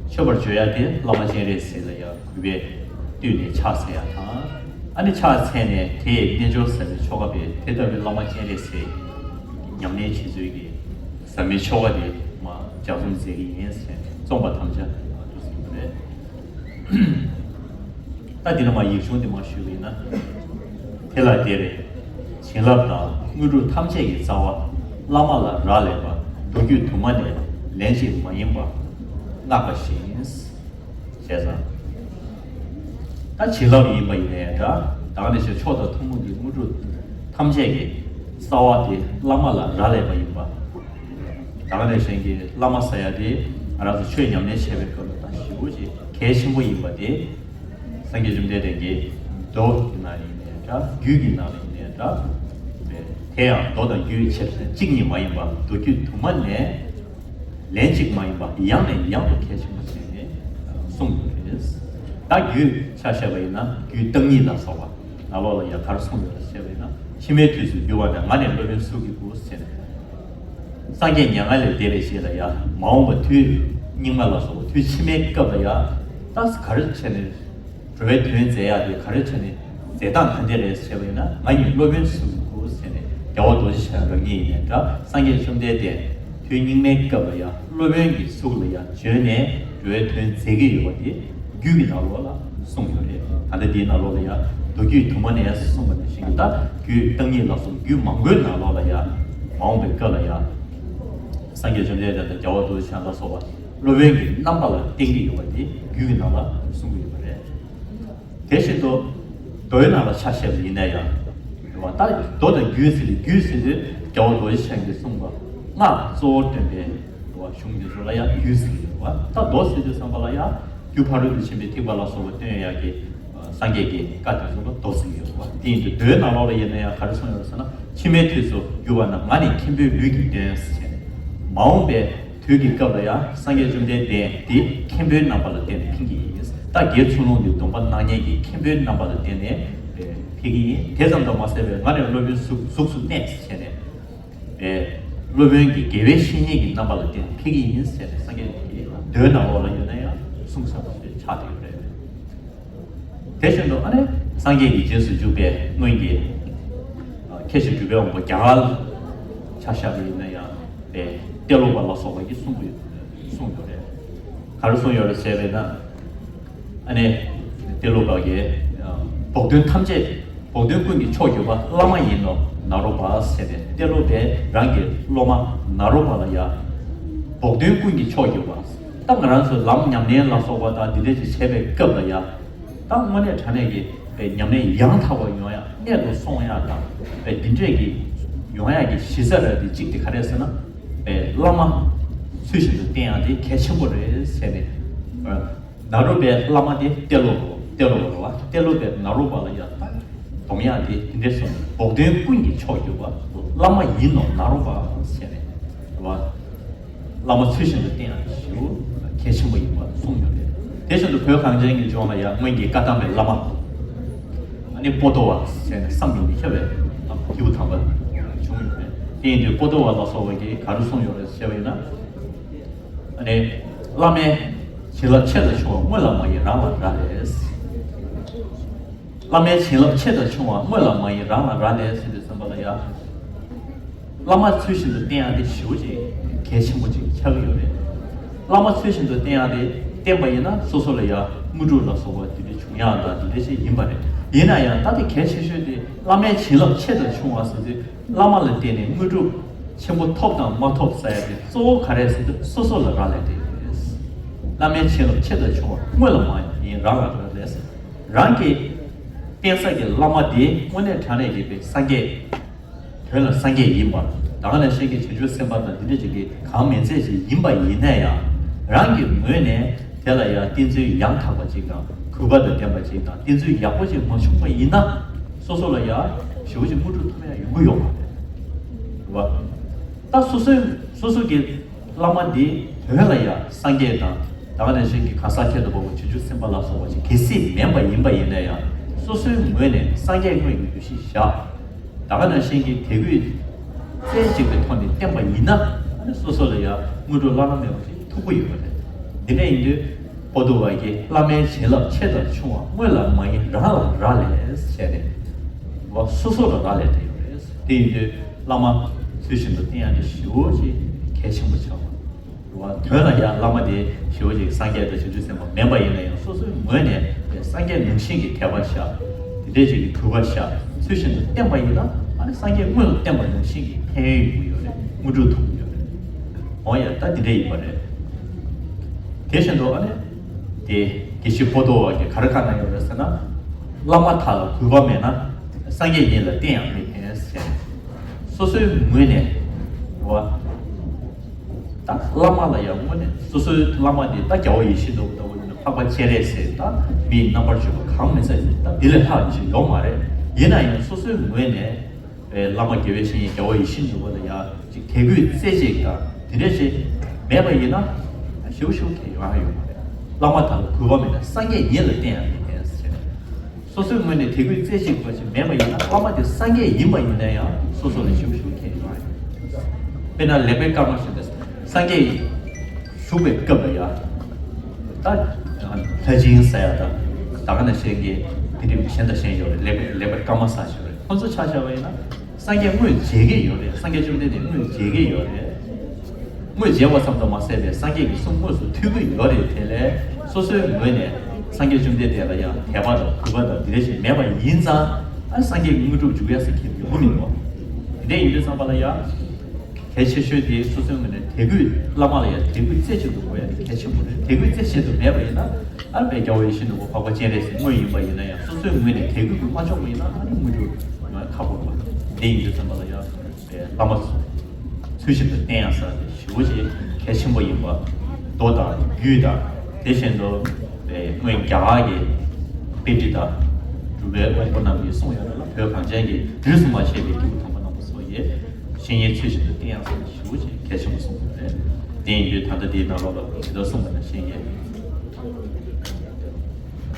མཆོད་པར་བརྗོད་ཡ་དེ་བླ་མ་སྤྱན་རས་གཟིགས་ལ་ཡ་གུས་པས་བཏུད་ནས་ཕྱག་འཚལ་ཡ་དང་། ཨ་ནི་ཕྱག་འཚལ་ནས་དེ་ཡི་རྣལ་འབྱོར་ཟབ་མོའི་ཆོ་ག་པས། དེ་ལྟ་བུའི་བླ་མ་སྤྱན་རས་གཟིགས་ཉམས་ལེན་བྱེད་ཚུལ་གྱི་ཟབ་མོའི་ཆོ་ག་དེ་མར་ལྗགས་རྩོམ་མཛད་ཀྱི་ཡིན་ཟེར་ནས། བརྩོན་པ་དམ་བཅའ་འདུག་ཟེར་གྱི་རེད། ད་འདི་ནས་མར་ཡིག་ཆུང་དེ་མར་ཞུས་པ་ཡིན་ན། དེ་ལ་དེར་བྱིན་རླབས་དང་དངོས་གྲུབ་ཐམས་ཅད་ཀྱི་རྩ་བ། བླ་མ་ལ་རག་ལས་པ། མདོ་རྒྱུད་དུ་མ་ནས་ལན་གཅིག་མ་ཡིན་པ་བསྔགས་པ་བཞིན། བྱས་ཙང་། ད་བྱིན་རླབས་ཡིན་པ་ཡིན་ནའི་འདྲ། ད་ག་ནང་བཞིན་མཆོག་དང་ཐུན་མོང་གི་དངོས་གྲུབ་ཐམས་ཅད་ཀྱི་རྩ་བ་དེ་བླ་མ་ལ་རག་ལས་པ་ཡིན་པ། ད་ག་ནང་བཞིན་གྱི་བླ་མ་ཟེར་ཡ་དེ་ང་རང་ཚོ་ཆོས་ཉམས་ལེན་བྱེད་པའི་སྐབས་ལ་ད་ཞེ་པོ་ཅིག་གལ་ཆེན་པོ་ཡིན་པ་དེ། སངས་རྒྱས་བཅོམ་ལྡན་འདས་ཀྱིས་མདོ་གི་ནང་ལ་ཡིན་ནའི་འདྲ། རྒྱུད་ཀྱི་ནང་ལ་ཡིན་ནའི་འདྲ། དེ་ཡང་མདོ་དང་རྒྱུད་ཆེད་གཅིག་ཉིད་མ་ཡིན་པ། མདོ་རྒྱུད་དུ་མ་ནས་ལན་གཅིག་མ་ཡིན་པ་ཡང་ནས་ཡང་དུ་གལ་ཆེན་པོ་བྱས་ནས་གསུངས་ཡོད་རེད། ད་རྒྱུད་ཆ་བཞག་པ་ཡིན་ན་རྒྱུད་བརྟག་གཉིས་ལ་སོགས་པ་ནང་ལོགས་ལ་ཡང་ག་རེ་གསུངས་ཡོད་རེད་ཟེར་བ་ཡིན་ན། ཕྱི་མའི་དུས་སུ་འགྱུར་བ་ནས། ང་ནི་སློབ་དཔོན་གཟུགས་ཀྱི་སྐུ་ཟེར་ནས། སངས་རྒྱས་མྱ་ངན་ལས་འདས་པའི་རྗེས་ལ་ཡང་མ་འོངས་པ་དུས་སྙིགས་མ་ལ་སོགས་པ། དུས་ཕྱི་མའི་སྐབས་ལ་ཡང་ད་ག་རེ་བྱས་ནས་འགྲོ་བའི་དོན་མཛད་ཡག་དེ་ག་རེ་བྱས་ནས་མཛད་སྟངས་ག་འདྲ་རེད་ཟེར་བ་ཡིན་ན། ང་ཡི་སློབ་དཔོན་གསུམ་དགོས་ཟེར་ནས་རྒྱལ་བ་རྡོ་རྗེ་འཆང་རང་ཉིད་ཡིན་ནའི་འདྲ། སངས་རྒྱས་བཅོམ་ལྡན་འདས་དུས་སྙིགས་མའི་སྐབས་ལ་ཡང་སློབ་དཔོན་གྱི་གཟུགས་ལ་ཡང་བྱོན་ནས་འགྲོ་བའི་དོན་མཛད་ཀྱི་ཡོད་པ་དེ་རྒྱུད་ཀྱི་ནང་ལོགས་ལ་གསུངས་ཡོད་རེད། ད་ལྟ་འདིའི་ནང་ལོགས་ལ་ཡང་མདོ་རྒྱུད་དུ་མ་ནས་གསུངས་པ་ནང་བཞིན་གྱི་ད་རྒྱུད་བརྟག་གཉིས་ལ་སོགས་རྒྱུད་མང་པོའི་ནང་ལོགས་ལ་ཡང་མ་འོངས་པའི་སྐབས་ལ་ཡང་སངས་རྒྱས་བཅོམ་ལྡན་འདས་དང་རྒྱལ་བ་རྡོ་རྗེ་འཆང་ལ་སོགས་པ་སློབ་དཔོན་གྱི་རྣམ་པ་ལ་བསྟན་གྱི་ཡོད་པ་དེ་རྒྱུད་ཀྱི་ནང་ལ་གསུངས་ཀྱི་ཡོད་པ་རེད། དེ་བཞིན་དུ་མདོའི་ནང་ལ་ཆ་བཞག་པ་ཡིན་ན་ཡང་། རེད་བ། ད་མདོ་དང་རྒྱུད་ཟེར་དུས་རྒྱུད་ཟེར་དུས་རྒྱལ་བ་རྡོ་རྗེ་འཆང་གིས་གསུངས་པ་སྔགས་གཙོ་བོར་སྟོན་པའི་རེད་བ་གཞུང་འདི་ཚོ་ལ་ཡང་རྒྱུད་ཟེར་གྱི་ཡོད་པ། ད་མདོ་ཟེར་དུས་ཙམ་པ་ལ་ཡང་རྒྱུ་ཕ་རོལ་ཏུ་ཕྱིན་པའི་ཐེག་པ་ལ་སོགས་པ་སྟོན་ཡག་གི་སངས་རྒྱས་ཀྱི་བཀའ་དེ་ཚོ་ལ་མདོ་ཟེར་གྱི་ཡོད་པ། དེ་ཡིན་དུས་མདོའི་ནང་ལོགས་ལ་ཡིན་ན་ཡང་ག་རེ་གསུངས་ཡོད་ཟེར་ན། ཕྱི་མའི་དུས་སུ་གྱུར་པ་ན་ང་ནི་མཁན་པོའི་ལུས་ཀྱིས་སྟོན་ཟེར་བྱས་ནས། མ་འོངས་པའི་དུས་ཀྱི་སྐབས་ལ་ཡང་སངས་རྒྱས་བཅོམ་ལྡན་འདས་འདི་མཁན་པོའི་རྣམ་པ་ལ་བརྟེན་ནས་ཕན་གྱི་ཡིན། ད་དགེ་ཚུལ་སློང་འདི་སྡོམ་པ་གནང་མཁན་གྱི་མཁན་པོའི་རྣམ་པ་ལ་བརྟེན་ནས་ཕན་གྱི་ཡིན། དེ་ཙམ་དུ་མ་ཟད་པའི་ང་ནི་སློབ་དཔོན་གཟུགས་གཟུགས་སུ་གནས་ཟེར་བྱས་ནས། སློབ་དཔོན་གྱི་དགེ་བའི་བཤེས་གཉེན་གྱི་རྣམ་པ་ལ་བརྟེན་ནས་ཕན་གྱི་ཡིན་ཟེར་ནས་སངས་རྒྱས་ཀྱི་མདོའི་ནང་ལོགས་ལ་ཡོད་ན་ཡང་གསུངས་ཚར་བ་ཞིག་ཆགས་བསྡད་ཡོད་རེད། དེ་བཞིན་དུ་ཨ་ནི་སངས་རྒྱས་ཀྱི་རྗེས་སུ་འཇུག་པའི་སྔོན་གྱི་ཨ་མཁས་ཤིང་གྲུབ་པའི་དབང་པོ་རྒྱ་གར་ཆ་བཞག་པ་ཡིན་ན་ཡང་པའི་ཏེ་ལོ་པ་ལ་སོགས་པ་གིས་གསུངས་ཡོད་གསུངས་ཡོད་རེད། ག་རེ་གསུངས་ཡོད་རེད་ཟེར་བས་ན། ཨ་ནི་ཏེ་ལོ་པ་གིས་ཨ་བོགས་འདོན་ཐམས་ཅད་བོགས་འདོན་ཀུན་གྱི་མཆོག་གྱུར་པ་བླ་མ་ཡིན་ནོ་ནཱ་རོ་པ་ཟེར་ནས་ཏེ་ལོ་པས་རང་གི་སློབ་མ་ནཱ་རོ་པ་ལ་ཡང་བོགས་འདོན་ཀུན་གྱི་མཆོག་གྱུར་པ། ད་ང་རང་ཚོས་ལམ་ཉམས་ལེན་ལ་སོགས་པ་དང་འདི་འདྲ་ཞིག་བྱེད་པའི་སྐབས་ལ་ཡང་། ད་དངོས་གནས་དྲང་གནས་ཀྱི་པའི་ཉམས་ལེན་ཡང་དག་པ་ཡོང་ཡག་གནད་དུ་སོང་ཡག་དང་པའི་འདི་འདྲས་ཀྱི་ཡོང་ཡག་གི་གཞི་རྩ་ར་དེ་གཅིག་དེ་ག་རེ་ཟེར་ན། པའི་བླ་མ་ཚུལ་བཞིན་དུ་བསྟེན་ཡག་དེ་གལ་ཆེན་པོ་རེད་ཟེར་ནས། ནཱ་རོ་པའི་བླ་མ་དེ་ཏེ་ལོ་པ་ཏེ་ལོ་པ་རེད་བ། ཏེ་ལོ་པས་ནཱ་རོ་པ་ལ་ཡང་ད་སྡོམ་ཡག་དེ་དེ་འདྲས་སོང་ནས་བོགས་འདོན་ཀུན་གྱི་མཆོག་གྱུར་པ་བླ་མ་ཡིན་ནོ་ནཱ་རོ་པ་ཟེར་ནས་རེད་བ། བླ་མ་ཚུལ་བཞིན་དུ་བསྟེན་ཡག་ཞེ་པོ་གལ་ཆེན་པོ་ཡིན་པ་གསུངས་ཡོད་རེད། དེ་བཞིན་དུ་བོད་གངས་ཅན་གྱི་ལྗོངས་ལ་ཡང་སྔོན་གྱི་བཀའ་གདམས་པའི་བླ་མ། ཨ་ནི་པོ་ཏོ་བ་ཟེར་ནས་བསམ་གྱིས་མི་ཁྱབ་པའི་སྐྱེས་བུ་དམ་པ་བྱུང་ཡོད་རེད། དེ་ཡིན་དུས་པོ་ཏོ་བ་ལ་སོགས་པ་གིས་ག་རེ་གསུངས་ཡོད་རེད་ཟེར་བ་ཡིན་ན། ཨ་ནི་བླ་མའི་བྱིན་རླབས་ཆེ་ལ་ཆུང་བ་སྔོན་ལ་མ་ཡིན་རང་ལ་རག་ལས། བླ་མའི་བྱིན་རླབས་ཆེ་དང་ཆུང་བ་སྔོན་ལ་མ་ཡིན་རང་ལ་རག་ལས་ཟེར་དུས་ཙམ་པ་ལ་ཡང་། བླ་མ་ཚུལ་བཞིན་དུ་བསྟེན་ཡག་དེ་ཞེ་པོ་ཅིག་གལ་ཆེན་པོ་ཅིག་ཆགས་ཀྱི་ཡོད་རེད། བླ་མ་ཚུལ་བཞིན་དུ་བསྟེན་ཡག་དེ་བསྟེན་པ་ཡིན་ན་སོ་སོ་ལ་ཡང་དངོས་གྲུབ་ལ་སོགས་པ་དེ་འདྲ་བྱུང་ཡག་དང་དེ་འདྲ་ཞིག་ཡིན་པ་རེད། ཡིན་ན་ཡང་ད་དེ་གལ་ཆེ་ཤོས་དེ་བླ་མའི་བྱིན་རླབས་ཆེ་དང་ཆུང་བ་ཟེར་དུས་བླ་མ་ལ་བརྟེན་ནས་དངོས་གྲུབ་ཆེན་པོ་ཐོབ་དང་མ་ཐོབ་ཟེར་ཡག་དེ་གཙོ་བོ་ག་རེ་ཟེར་དུས་སོ་སོ་ལ་རག་ལས་དེ་རེད། བླ་མའི་བྱིན་རླབས་ཆེ་དང་ཆུང་བ་སྔོན་ལ་མ་ཡིན་རང་ལ་རག་ལས། རང་གི་བསྟེན་ས་གི་བླ་མ་དེ་དངོས་གནས་དྲང་གནས་ཀྱི་པའི་སངས་རྒྱས། དོན་ལ་སངས་རྒྱས་ཡིན་པ། ད་ག་ནང་བཞིན་གྱི་བྱང་ཆུབ་སེམས་དཔའ་དང་འདི་འདྲ་ཅིག་གི་གང་མིན་ཚད་ཅིག་ཡིན་པ་ཡིན་ན་ཡང་། རང་གི་ངོས་ནས་དེ་ལ་ཡང་བསྟེན་ཚུལ་ཡང་དག་པ་ཅིག་དང་གུས་པ་དང་ལྡན་པ་ཅིག་དང་བསྟེན་ཚུལ་ཡག་པོ་ཅིག་མ་བྱུང་པ་ཡིན་ན། སོ་སོ་ལ་ཡང་ཞེ་པོ་ཅིག་དངོས་གྲུབ་ཐོབ་ཡག་ཡོང་གི་ཡོད་མ་རེད། རེད་བ། ད་སོ་སོའི་སོ་སོ་གི་བླ་མ་འདི་དོན་ལ་ཡང་སངས་རྒྱས་དང་། ད་ག་ནང་བཞིན་གྱི་གང་ཟག་ཁྱད་དུ་འཕགས་པ་བྱང་ཆུབ་སེམས་དཔའ་ལ་སོགས་པ་ཅིག་གལ་སྲིད་མིན་པ་ཡིན་པ་ཡིན་ན་ཡང་། སོ་སོའི་ངོས་ནས་སངས་རྒྱས་དངོས་ཀྱི་འདུ་ཤེས་བཞག། ད་ག་ནང་བཞིན་གྱི་དད་གུས་རྩེ་གཅིག་པའི་ཐོག་ནས་བསྟེན་པ་ཡིན་ན། ཨ་ནི་སོ་སོ་ལ་ཡང་དངོས་གྲུབ་བླ་ན་མེད་པ་ཅིག་ཐོབ་ཀྱི་ཡོད་པ་རེད། འདི་འདྲ་ཡིན་དུས་པོ་ཏོ་བ་གིས་བླ་མའི་བྱིན་རླབས་ཆེ་དང་ཆུང་བ་སྔོན་ལ་མ་ཡིན་རང་ལ་རག་ལས་ཟེར་ནས། བ་སོ་སོ་ལ་རག་ལས་དེ་ཡོད་རེད། དེ་ཡིན་དུས་བླ་མ་ཚུལ་བཞིན་དུ་བསྟེན་ཡག་དེ་ཞེ་པོ་ཅིག་གལ་ཆེན་པོ་ཆགས་པ། བ་དོན་ལ་ཡང་བླ་མ་དེ་ཞེ་པོ་ཅིག་སངས་རྒྱས་དང་བྱང་ཆུབ་སེམས་དཔའ་མིན་པ་ཡིན་ན་ཡང་སོ་སོའི་ངོས་ནས་སངས་རྒྱས་ནང་བཞིན་གྱི་དད་པ་བཞག། དེ་འདྲས་ཅིག་གི་གུས་པ་བཞག་ཚུལ་བཞིན་དུ་བསྟེན་པ་ཡིན་ན། ཨ་ནི་སངས་རྒྱས་དངོས་ལ་བསྟེན་པ་ནང་བཞིན་གྱི་ཕན་ཡོན་ཡོང་གི་ཡོད་རེད། དངོས་གྲུབ་ཐོབ་ཀྱི་ཡོད་རེད། འོ་ཡ་ད་འདི་འདྲས་ཡིན་པ་རེད། དེ་བཞིན་དུ་ཨ་ནི་དེ་དགེ་བཤེས་པོ་ཏོ་བ་གིས་ག་རེ་བཀའ་གནང་ཡོད་རེད་ཟེར་ན། བླ་མ་དག་ལ་གུས་པ་མེད་ན། སངས་རྒྱས་ཉིད་ལ་བསྟེན་ཡང་མི་ཕན་ཟེར། སོ་སོའི་ངོས་ནས་བ། ད་བླ་མ་ལ་ཡང་དངོས་གནས་སོ་སོའི་བླ་མ་དེ་ད་རྒྱལ་བ་ཡིད་བཞིན་ནོར་བུ་ལྟ་བུ་ཡིན་ན་འཕགས་པ་སྤྱན་རས་གཟིགས་ད་མིའི་རྣམ་པར་བྱོན་པ་གང་མིན་ཚད་ད་དེ་ལས་ལྷག་ཅིག་ཡོད་མ་རེད། ཡིན་ན་ཡང་སོ་སོའི་ངོས་ནས་བླ་མ་དགེ་བའི་བཤེས་གཉེན་རྒྱལ་བ་ཡིད་བཞིན་ནོར་བུ་ལ་ཡང་ཅིག་དད་གུས་རྩེ་གཅིག་དང་དེ་འདྲ་ཞིག་མེད་པ་ཡིན་ན་ཞེ་པོ་ཞེ་པོ་ཁྱད་ཡོང་ཡ་ཡོད་མ་རེད། བླ་མ་དག་ལ་གུས་པ་མེད་ན་སངས་རྒྱས་ཉིད་ལ་བསྟེན་ཡང་མི་ཕན་ཟེར། སོ་སོའི་ངོས་ནས་དད་གུས་རྩེ་གཅིག་པ་ཞིག་མེད་པ་ཡིན་ན་བླ་མ་དེ་སངས་རྒྱས་ཡིན་པ་ཡིན་ན་ཡང་སོ་སོ་ལ་ཞུགས་ཞུགས་ཁྱེད་ཡོང་ཡ། དཔེར་ན་ལེགས་པའི་སྐར་མ་བཞིན་དུ་སངས་རྒྱས་བཞུགས་པའི་སྐབས་ལ་ཡང་ ད་ལྷ་སྦྱིན་ཟེར་ཡ་ད་ད་ག་ནང་བཞིན་གྱི་དེ་འདྲའི་གཞན་དང་གཞན་ཡོད་རེད། ལེགས་པར་ལེགས་པར་སྐར་མ་ཟེར་ཞིག་ཡོད་རེད། ཁོང་ཚོ་ཆ་བཞག་པ་ཡིན་ན་སངས་རྒྱས་དངོས་མཇལ་གྱི་ཡོད་རེད། སངས་རྒྱས་བཅོམ་ལྡན་འདས་དངོས་མཇལ་གྱི་ཡོད་རེད། དངོས་མཇལ་བ་ཙམ་དུ་མ་ཟད་པའི་སངས་རྒྱས་ཀྱི་གསུང་དངོས་སུ་ཐོས་ཀྱི་ཡོད་རེད། དེ་ལས་སོ་སོའི་ངོས་ནས་སངས་རྒྱས་བཅོམ་ལྡན་འདས་ལ་ཡང་དད་པ་དང་གུས་པ་དང་འདི་འདྲ་ཞིག་མེད་པ་ཡིན་ཙང་ཨ་སངས་རྒྱས་ཀྱི་དངོས་གྲུབ་འཇུག་ཡ་ཟེར་མཁན་ཡོང་གི་མི་འདུག་དེ་འདྲ་ཡིན་དུས་ཙམ་པ་ལ་ཡང་། གལ་ཆེ་ཤོས་དེ་སོ་སོའི་ངོས་ནས་དད་གུས། བླ་མ་ལ་ཡང་དད་གུས་རྩེ་གཅིག་ཏུ་དགོས་ཡ་དེ་གལ་ཆེན་པོ་རེད། དད་གུས་རྩེ་གཅིག་ཏུ་མེད་པ་ཡིན་ན་ཨ་དཔལ་རྒྱལ་བ་ཡིད་བཞིན་ནོར་བུ་འཕགས་པ་སྤྱན་རས་གཟིགས་དངོས་ཡིན་པ་ཡིན་ན་ཡང་སོ་སོའི་ངོས་ནས་དད་གུས་ཀྱིས་མ་ཆོག་པ་ཡིན་ན་ཨ་ནི་དངོས་གྲུབ་ཡོང་ཡ་ཁག་པོ་རེད་པ། དེ་ཡིན་དུས་ཙམ་པ་ལ་ཡང་བླ་མ་ཚུལ་བཞིན་དུ་བསྟེན་ཡ་ཟེར་བ་དེ་ཞེ་པོ་ཅིག་གལ་ཆེན་པོ་ཡིན་པ། མདོ་དང་རྒྱུད་དང་དེ་བཞིན་དུ་སྔོན་རྒྱ་གར་གྱི་པཎྜི་ཏ་གྲུབ་པའི་དབང་པོ་རྣམས་ཀྱིས་གསུངས་ཡོད་ན་ལ། བོད་གངས་ཅན་གྱི་རིས་སུ་མ་ཆད་པའི་སྐྱེས་བུ་དམ་པ་རྣམ་པ་ཚོ་ཡིས་བཤེས་གཉེན་ཚུལ་བཞིན་དུ་བསྟེན་ཡང་ཟེར་ཞུ་ཞེས་གལ་ཆེན་པོ་གསུངས་པ་རེད། དེ་ཡིན་དུས་ད་ལྟ་འདིའི་ནང་ལོགས་ལ་ཇི་ལྟར་གསུངས་པ་ནང་བཞིན་གྱི།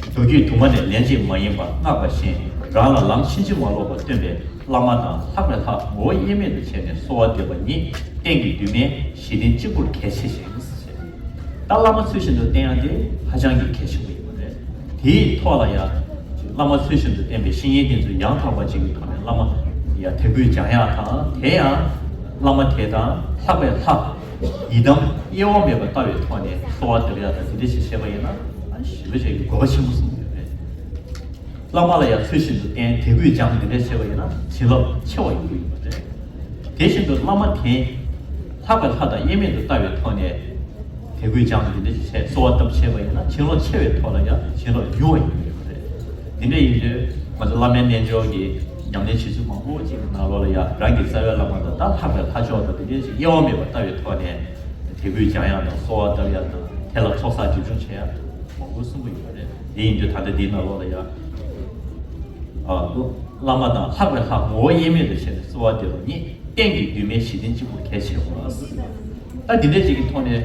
མདོ་རྒྱུད་དུ་མ་ནས་ལན་གཅིག་མ་ཡིན་པར་བསྔགས་པ་བཞིན་རང་ལ་ལམ་ཕྱིན་ཅི་མ་ལོག་པ་སྟོན་པའི་བླ་མ་དང་ལྷག་པའི་ལྷ་ངོ་བོ་དབྱེར་མེད་དུ་བྱས་ནས་གསོལ་བ་འདེབས་པ་ཉིད་གཏན་གྱི་འདུན་མའི་གཞི་རྟེན་གཅིག་པུར་གལ་ཆེ་ཞིང་། ད་བླ་མ་ཚུལ་བཞིན་དུ་བསྟེན་ཡ་དེ་ཧ་ཅང་གི་གལ་ཆེན་པོ་ཡིན་པ་རེད། དེའི་ཐོག་ལ་ཡང་བླ་མ་ཚུལ་བཞིན་དུ་བསྟེན་པའི་བཤེས་གཉེན་དེ་ཚོ་ཡང་དག་པ་ཅིག་གི་ཐོག་ནས་བླ་མ་ཡ་དད་གུས་སྦྱང་ཡ་དང་། དེ་ཡང་བླ་མ་དེ་དང་ལྷག་པའི་ལྷ་ཡི་དམ་དབྱེ་བ་མེད་པར་ལྟ་བའི་ཐོག་ནས་གསོལ་བ་འདེབས་ཡ་དང་དེ་འདྲ་ཞིག་བྱས་པ་ཡིན་ན་ཨ་ཞེ་པོ་ཅིག་གི་དགོས་པ་ཆེན་པོ་གསུངས་ཡོད་རེད། བླ་མ་ལ་ཡང་ཚུལ་བཞིན་དུ་བསྟེན། དད་གུས་སྦྱང་། འདི་འདྲ་བྱས་པ་ཡིན་ན་བྱིན་རླབས་ཆེ་བ་ཡོང་གི་ཡོད་པ་རེད། དེ་བཞིན་དུ་བླ་མ་དེ་ལྷག་པའི་ལྷ་དང་དབྱེར་མེད་དུ་ལྟ་བའི་ཐོག་ནས་དད་གུས་སྦྱང་། འདི་འདྲ་བྱས་གསོལ་བ་བཏབ་བྱས་པ་ཡིན་ན་བྱིན་རླབས་ཆེ་བའི་ཐོག་ལ་ཡང་བྱིན་རླབས་ཉུང་བ་ཡོང་གི་ཡོད་པ་རེད། འདི་འདྲ་ཡིན་དུས་ང་ཚོ་བླ་མའི་རྣལ་འབྱོར་གྱི་ཉམས་ལེན་བྱེད་ཚུལ་མང་པོ་ཅིག་གི་ནང་ལོགས་ལ་ཡང་རང་གི་རྩ་བའི་བླ་མ་དང་ད་ལྷག་པའི་ལྷ་མཆོག་དང་འདི་འདྲ་ཞིག་དབྱེ་བ་མེད་པར་ལྟ་བའི་ཐོག་ནས་དད་གུས་སྦྱང་ཡག་དང་གསོལ་བ་བཏབ་ཡག་དང་དེ་ལ་ཚོགས་བསགས་སྒྲིབ་སྦྱོང་བྱེད་ཡག་མང་པོ་གསུང་གི་ཡོད་པ་རེད། དེ་ཡིན་དུས་ད་ལྟ་འདིའི་ནང་ལོགས་ལ་ཡང་། ཨ། བླ་མ་དང་ལྷག་པའི་ལྷ་ངོ་བོ་དབྱེར་མེད་དུ་བྱས་ནས་གསོལ་བ་འདེབས་པ་ཉིད་གཏན་གྱི་འདུན་མའི་གཞི་རྟེན་གཅིག་པུར་གལ་ཆེ་བ། ད་འདི་འདྲ་ཅིག་གི་ཐོག་ནས་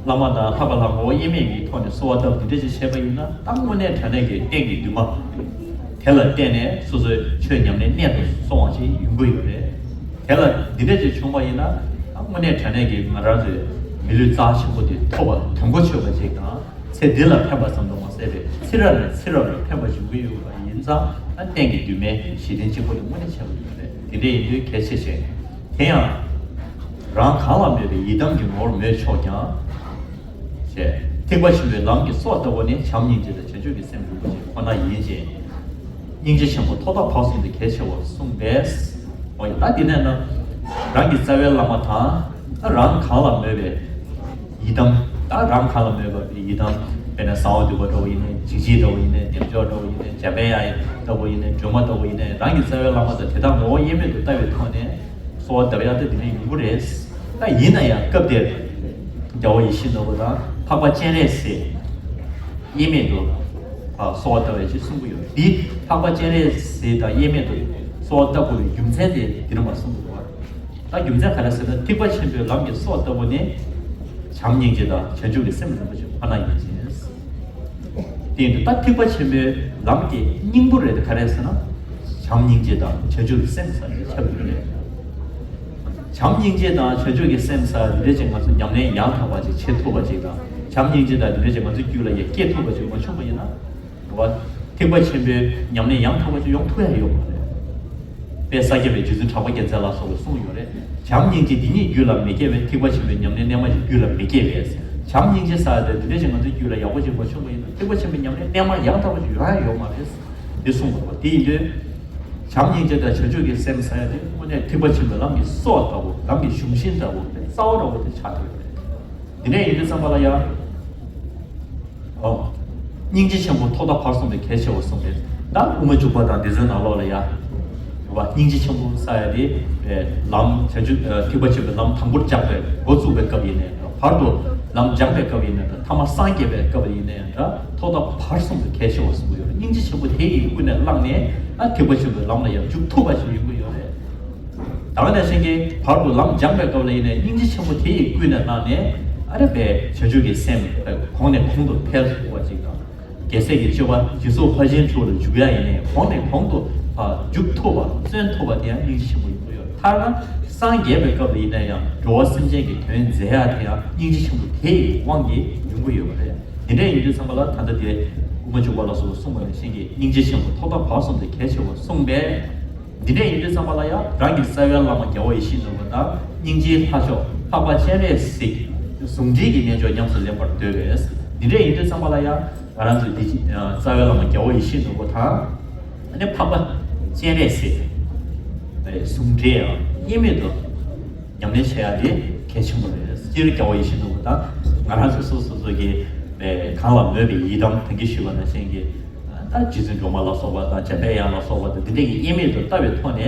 བླ་མ་དང་ལྷག་པའི་ལྷ་ངོ་བོ་དབྱེར་མེད་ཀྱི་ཐོག་ནས་གསོལ་བ་བཏབ་འདི་འདྲ་ཅིག་བྱས་པ་ཡིན་ན་ད་དངོས་གནས་དྲང་གནས་ཀྱི་གཏན་གྱི་འདུན་མ་དེ་ལ་བརྟེན་ནས་སོ་སོའི་ཆོས་ཉམས་ལེན་གནད་དུ་སོང་བ་ཞིག་ཡོང་གི་ཡོད་རེད། དེ་ལ་འདི་འདྲ་ཅིག་བྱུང་བ་ཡིན་ན་ད་དངོས་གནས་དྲང་གནས་ཀྱི་ང་རང་ཚོའི་མི་ལུས་རྩ་ཆེན་པོ་དེ་ཐོབ་པ་དོན་གོ་ཆོད་པ་ཅིག་དང་། ཚེ་འདི་ལ་ཕན་པ་ཙམ་དུ་མ་ཟད་པའི་ཚེ་རབས་ནས་ཚེ་རབས་ལ་ཕན་པ་འབྱུང་གི་ཡོད་པ་ཡིན་ཙང་ཨ་གཏན་གྱི་འདུན་མའི་གཞི་རྟེན་གཅིག་པུ་དེ་དངོས་གནས་ཆེ་བ་ཡོད་རེད། དེ་འདྲ་ཡིན་དུས་གལ་ཆེ་ཞིང་། དེ་ཡང་། རང་གང་ལ་མོས་པའི་ཡི་དམ་གྱི་ངོ་བོར་མོས་ཆོག་ཀྱང་། ཞེས་ཐེག་པ་ཆེན་པོའི་ལམ་གྱི་སྲོག་ལྟ་བུ་ནི་བྱམས་སྙིང་རྗེ་དང་བྱང་ཆུབ་ཀྱི་སེམས་རིན་པོ་ཆེ་ཁོ་ན་ཡིན་ཅིང་། སྙིང་རྗེ་ཆེན་པོ་ཐོག་མཐའ་བར་གསུམ་དུ་གལ་ཆེ་བར་གསུངས་པས། འོ་ཡ། ད་འདི་ནས་ན་རང་གི་རྩ་བའི་བླ་མ་དང་། ད་རང་གང་ལ་མོས་པའི་ཡི་དམ། ད་རང་གང་ལ་མོས་པའི་ཡི་དམ། དཔེར་ན་གསང་བ་འདུས་པ་འདྲ་བོ་ཡིན་ནའི་འཇིགས་བྱེད་འདྲ་བོ་ཡིན་ནའི་བདེ་མཆོག་འདྲ་བོ་ཡིན་ནའི་འཇམ་དཔལ་དབྱངས་ལྟ་བུ་ཡིན་ནའི་སྒྲོལ་མ་ལྟ་བུ་ཡིན་ནའི་རང་གི་རྩ་བའི་བླ་མ་དང་དེ་དག་ངོ་བོ་དབྱེར་མེད་དུ་ལྟ་བའི་ཐོག་ནས་གསོལ་བ་གདབ་ཡག་དེ་འདི་འདྲ་ཡོང་གི་རེད། ད་ཡིན་ན་ཡང་སྐབས་དེར་རྒྱལ་བ་ཡིད་བཞིན་ནོར་བུ་དང་འཕགས་པ་སྤྱན་རས་གཟིགས་དབྱེར་མེད་དུ་གསོལ་བ་བཏབ་པའི་ཆེད་གསུང་གི་ཡོད། འདི་འཕགས་པ་སྤྱན་རས་གཟིགས་དང་དབྱེར་མེད་དུ་གསོལ་བ་བཏབ་དགོས་པའི་རྒྱུ་མཚན་དེ་འདི་ནས་མར་གསུང་གི་འདུག་བ། ད་རྒྱུ་མཚན་ག་རེ་ཟེར་ན་ཐེག་པ་ཆེན་པོའི་ལམ་གྱི་སྲོག་ལྟ་བུ་ནི་བྱམས་སྙིང་རྗེ་དང་བྱང་ཆུབ་ཀྱི་སེམས་རིན་པོ་ཆེ་ཁོ་ན་ཡིན་ཅིང་། དེ་ཡིན་དུས་ད་ཐེག་པ་ཆེན་པོའི་ལམ་གྱི་སྙིང་པོ་རེད་དེ་ག་རེ་ཟེར་ན། བྱམས་སྙིང་རྗེ་དང་བྱང་ཆུབ་ཀྱི་སེམས་ཟེར་ཏེ་ཁྱབ་ཡོད་རེད། བྱམས་སྙིང་རྗེ་དང་བྱང་ཆུབ་ཀྱི་སེམས་ཟེར་འདི་འདྲ་ཅིག་ང་ཚོ་ཉམས་ལེན་ཡང་དག་པ་ཅིག་བྱེད་ཐུབ་པ་ཅིག་དང་། བྱམས་སྙིང་རྗེ་དང་འདི་འདྲ་ཅིག་ང་ཚོའི་རྒྱུད་ལ་ཡང་སྐྱེ་ཐུབ་པ་ཅིག་མ་བྱུང་བ་ཡིན་ན། རེད་བ། ཐེག་པ་ཆེན་པོའི་ཉམས་ལེན་ཡང་དག་པ་ཅིག་ཡོང་ཐུབ་ཡ་ཡོད་མ་རེད། དཔལ་ས་སྐྱ་པའི་རྗེ་བཙུན་གྲགས་པ་རྒྱལ་མཚན་ལ་སོགས་པས་གསུངས་ཡོད་རེད། བྱམས་སྙིང་རྗེ་འདི་གཉིས་རྒྱུད་ལ་མི་སྐྱེ་བས་ཐེག་པ་ཆེན་པོའི་ཉམས་ལེན་རྣལ་མ་ཞིག་རྒྱུད་ལ་མི་སྐྱེ་བས། བྱམས་སྙིང་རྗེ་ཟེར་ཡ་དེ་འདི་འདྲ་ཞིག་ང་ཚོའི་རྒྱུད་ལ་ཡག་པོ་ཅིག་མ་བྱུང་བ་ཡིན་ན་ཐེག་པ་ཆེན་པོའི་ཉམས་ལེན་རྣལ་མ་ཡང་དག་པ་ཞིག་ཡོང་ཡ་ཡོད་མ་རེད། འདི་གསུངས་པ་རེད་བ། དེ་ཡིན་དུས། བྱམས་སྙིང་རྗེ་དང་བྱང་ཆུབ་ཀྱི་སེམས་ཟེར་ཡ་དེ་དངོས་གནས་ཐེག་པ་ཆེན་པོའི་ལམ་གྱི་སྲོག་ལྟ་བུ་ལམ་གྱི་གཞུང་ཤིང་ལྟ་བུ་རྩ་བ་འདྲ་བོ་དེ་ཆགས་ཀྱི་ཡོད་རེད། འདི་འདྲ་ཡིན་དུས་ཙམ་པ་ལ་ཡང་། ཨོ། སྙིང་རྗེ་ཆེན་པོ་ཐོག་མཐའ་བར་གསུམ་དུ་གལ་ཆེ་བར་གསུངས་པས། ད་དབུ་མ་འཇུག་པ་དང་དེ་ཚོའི་ནང་ལོགས་ལ་ཡ། རེད་བ། སྙིང་རྗེ་ཆེན་པོ་ཟེར་ཡ་དེ། ལམ་བྱང་ཆུབ་ཐེག་པ་ཆེན་པོའི་ལམ་དང་པོར་སྦྱངས་པའི་འགོ་བཙུགས་པའི་སྐབས་ཡིན་ནའི་འདྲ། བར་དུ་ལམ་སྦྱངས་པའི་སྐབས་ཡིན་ནའི་འདྲ། ཐ་མ་སངས་རྒྱས་པའི་སྐབས་ཡིན་ནའི་འདྲ། ཐོག་མཐའ་བར་གསུམ་དུ་གལ་ཆེ་བར་གསུངས་ཡོད་རེད། སྙིང་རྗེ་ཆེན་པོ་དེ་ཡིས་ཀུན་ནས་བསླངས་ནས་ཨ་ཐེག་པ་ཆེན་པོའི་ལམ་ལ་ཡང་འཇུག་ཐུབ་པ་ཞིག་ཡོང་གི་ཡོད་རེད། ད་ག་ནང་བཞིན་གྱི་བར་དུ་ལམ་སྦྱངས་པའི་སྐབས་ལ་ཡིན་ནའི་སྙིང་རྗེ་ཆེན་པོ་དེ་ཡིས་ཀུན་ནས་བསླངས་ནས་ཨ་རེ་བའི་བྱང་ཆུབ་ཀྱི་སེམས་གོང་ནས་གོང་དུ་འཕེལ་ཐུབ་པ་ཅིག་དང་། རྒྱལ་སྲས་ཀྱི་སྤྱོད་པ་སྦྱིན་སོགས་ཕར་ཕྱིན་དྲུག་ལ་འཇུག་ཡ་ཡིན་ནའི་གོང་ནས་གོང་དུ་འཇུག་ཐུབ་པ་བརྩོན་ཐུབ་པ་དེ་ཡང་སྙིང་རྗེ་ཆེན་པོ་ཡིན་དགོས་ཡོད། ཐ་ན་སངས་རྒྱས་པའི་སྐབས་ལ་ཡིན་ན་ཡང་འགྲོ་བ་སེམས་ཅན་གྱི་དོན་མཛད་ཡ་དེ་ཡང་སྙིང་རྗེ་ཆེན་པོ་དེ་ཡི་དབང་གིས་ཡོང་ ཡོད་པ་རེད། འདི་འདྲ་ཡིན་དུས་ཙམ་པ་ལ་ད་ལྟ་དེ་དབུ་མ་འཇུག་པ་ལ་སོགས་པ་གསུངས་པ་ནང་བཞིན་གྱི་སྙིང་རྗེ་ཆེན་པོ་ཐོག་མཐའ་བར་གསུམ་དུ་གལ་ཆེ་བར་གསུངས་པས། འདི་འདྲ་ཡིན་དུས་ཙམ་པ་ལ་ཡང་རང་གི་རྩ་བའི་བླ་མ་རྒྱལ་བ་ཡིད་བཞིན་ནོར་བུ་དང་སྙིང་རྗེའི་ལྷ་མཆོག་འཕགས་པ་སྤྱན་རས་གཟིགས་ཟུང་འབྲེལ་གྱི་རྣལ་འབྱོར་ཉམས་སུ་ལེན་པར་འདོད་པས། འདི་འདྲ་ཡིན་དུས་ཙམ་པ་ལ་ཡང་ང་རང་ཚོའི་འདི་རྩ་བའི་བླ་མ་རྒྱལ་བ་ཡིད་བཞིན་ནོར་བུ་དང་། ཨ་ནི་འཕགས་པ་སྤྱན་རས་གཟིགས་ཟུང་འབྲེལ་དབྱེར་མེད་དུ་ཉམས་ལེན་བྱེད་ཡ་དེ་གལ་ཆེན་པོ་རེད། སྤྱིར་རྒྱལ་བ་ཡིད་བཞིན་ནོར་བུ་དང་ང་རང་ཚོ་སོ་སོ་སོ་གི་གང་ལ་མོས་པའི་ཡི་དམ་ད་གིན་ཞུས་པ་ནང་བཞིན་གྱི་ད་རྗེ་བཙུན་སྒྲོལ་མ་ལ་སོགས་པ་དང་འཇམ་དཔལ་དབྱངས་ལ་སོགས་པ་དང་འདི་འདྲ་གི་དབྱེར་མེད་དུ་ལྟ་བའི་ཐོག་ནས་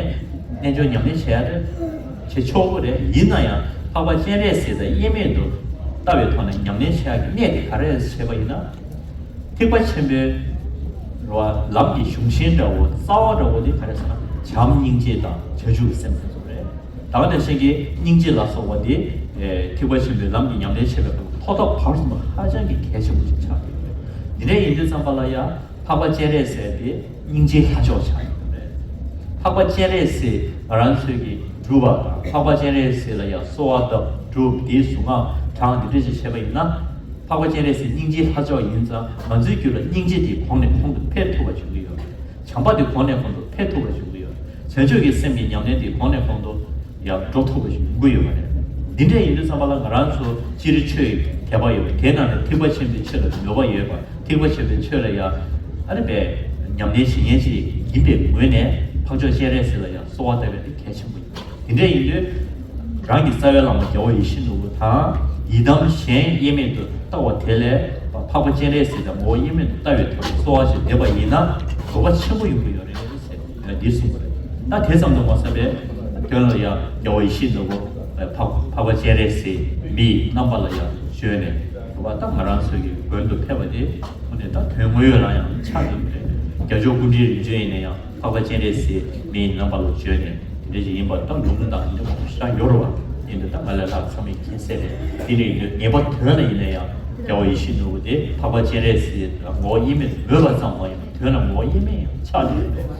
རྣལ་འབྱོར་ཉམས་ལེན་བྱེད་ཡ་དེ་བྱེད་ཆོག་གི་རེད། ཡིན་ན་ཡང་འཕགས་པ་སྤྱན་རས་གཟིགས་དང་དབྱེར་མེད་དུ་ལྟ་བའི་ཐོག་ནས་ཉམས་ལེན་བྱེད་ཡ་གི་གནད་དེ་ག་རེ་རེད་ཟེར་བ་ཡིན་ན། ཐེག་པ་ཆེན་པོའི་རེད་བ། ལམ་གྱི་གཞུང་ཆེན་འདྲ་བོ་རྩ་བ་འདྲ་བོ་དེ་ག་རེ་ཟེར་ན་བྱམས་སྙིང་རྗེ་དང་བྱང་ཆུབ་སེམས་དེ་ཚོ་རེད། ད་ག་ནང་བཞིན་གྱི་སྙིང་རྗེ་ལ་སོགས་པ་དེ་ཐེག་པ་ཆེན་པོའི་ལམ་གྱི་ཉམས་ལེན་བྱེད་པའི་སྐབས་ཐོག་མཐའ་བར་གསུམ་ཧ་ཅང་གི་གལ་ཆེན་པོ་ཞིག་ཆགས་ཡོད་རེད། འདི་འདྲ་ཡིན་དུས་ཙམ་པ་ལ་ཡང་འཕགས་པ་སྤྱན་རས་གཟིགས་དེ་སྙིང་རྗེའི་ལྷ་མཆོག་ཆགས་ཡོད་རེད། འཕགས་པ་སྤྱན་རས་གཟིགས་ང་རང་ཚོས་ཀྱི་སྒྲུབ་པ་དང་འཕགས་པ་སྤྱན་རས་གཟིགས་ལ་ཡང་གསོལ་བ་བཏབ་སྒྲུབ་དེའི་གཟུངས་སྔགས་བགྲངས་འདི་འདྲ་ཞིག་བྱས་པ་ཡིན་ན། འཕགས་པ་སྤྱན་རས་གཟིགས་སྙིང་རྗེའི་ལྷ་མཆོག་ཡིན་ཙང་ང་ཚོའི་རྒྱུད་ལ་སྙིང་རྗེ་དེ་གོང་ནས་གོང་དུ་འཕེལ་ཐུབ་པ་བྱུང་གི་ཡོད་རེད། བྱམས་པ་དེ་གོང་ནས་གོང་དུ་འཕེལ་ཐུབ་པ་བྱུང་གི་ཡོད་རེད། བྱང་ཆུབ་ཀྱི་སེམས་ཀྱི་ཉམས་ལེན་དེ་གོང་ནས་གོང་དུ་ཡང་འགྲོ་ཐུབ་པ་ཞིག་ཡོང་གི་ཡོད་པ་རེད། འདི་འདྲ་ཡིན་དུས་ཙམ་པ་ལ་ང་རང་ཚོ་སྤྱིར་ཆོས་ཡི་དད་པ་ཡོད་པ་དེའི་ནང་ནས་ཐེག་པ་ཆེན་པོའི་ཆོས་ལ་མོས་པ་ཡོད་པ་ཐེག་པ་ཆེན་པོའི་ཆོས་ལ་ཡང་ཨ་ནི་པའི་ཉམས་ལེན་བྱེད་མཁན་ཅིག་ཡིན་པའི་ངོས་ནས་འཕགས་མཆོག་སྤྱན་རས་གཟིགས་ལ་ཡང་གསོལ་བ་བཏབ་པ་དེ་གལ་ཆེན་པོ་ཡིན། དེ་འདྲ་ཡིན་དུས། རང་གི་རྩ་བའི་བླ་མ་རྒྱལ་བ་ཡིད་བཞིན་ནོར་བུ་དང་ཡི་དམ་གཞན་དབྱེར་མེད་དུ་ལྟ་བ་དེ་ལས་འཕགས་པ་སྤྱན་རས་གཟིགས་དང་ངོ་བོ་དབྱེར་མེད་དུ་ལྟ་བའི་ཐོག་ནས་གསོལ་བ་ཞིག་འདེབས་པ་ཡིན་ན་གོ་བ་ཆེན་པོ་ཡོང་གི་ཡོད་རེད་ཟེར་འདི་གསུངས་པ་རེད། ད་དེ་ཙམ་དུ་མ་ཟད་པའི་དོན་ལ་ཡང་རྒྱལ་བ་ཡིད་བཞིན་ནོར་བུ་འཕགས་འཕགས་པ་སྤྱན་རས་གཟིགས་མི་ཡི་རྣམ་པ་ལ་ཡང་བྱོན་ནས་རེད་བ། ད་ང་རང་ཚོའི་གི་མགོན་དུ་ཕེབས་པ་དེ་ཁོ་ནས་ད་དོན་དངོས་ཡོད་ལ་ཡང་ཆགས་ཡོད་རེད། རྒྱལ་མཆོག་སྐུ་ཕྲེང་རིམ་བྱོན་ཡིན་ན་ཡང་། འཕགས་པ་སྤྱན་རས་གཟིགས་མིའི་རྣམ་པ་ལ་བྱོན་ནས་དེ་འདྲ་ཞིག་ཡིན་པ་ད་ལུང་དང་འདི་མང་པོ་ཞེ་དྲག་ཡོད་རེད་བ། ཡིན་དུས་ད་ང་ལས་ལྷག་ཚང་མས་མཁྱེན་གསལ་རེད། དེ་ནས་ཡིན་དུས་ངེས་པར་དོན་ལ་ཡིན་ན་ཡང་རྒྱལ་བ་ཡིད་བཞིན་ནོར་བུ་དེ་འཕགས་པ་སྤྱན་རས་གཟིགས་ལ་ངོ་བོ་དབྱེར་མེད་མོས་པ་ཙམ་མ་ཡིན་པར་དོན་ལ་ངོ་བོ་དབྱེར་མེད་ཡང་ཆགས་ཡོད་པས།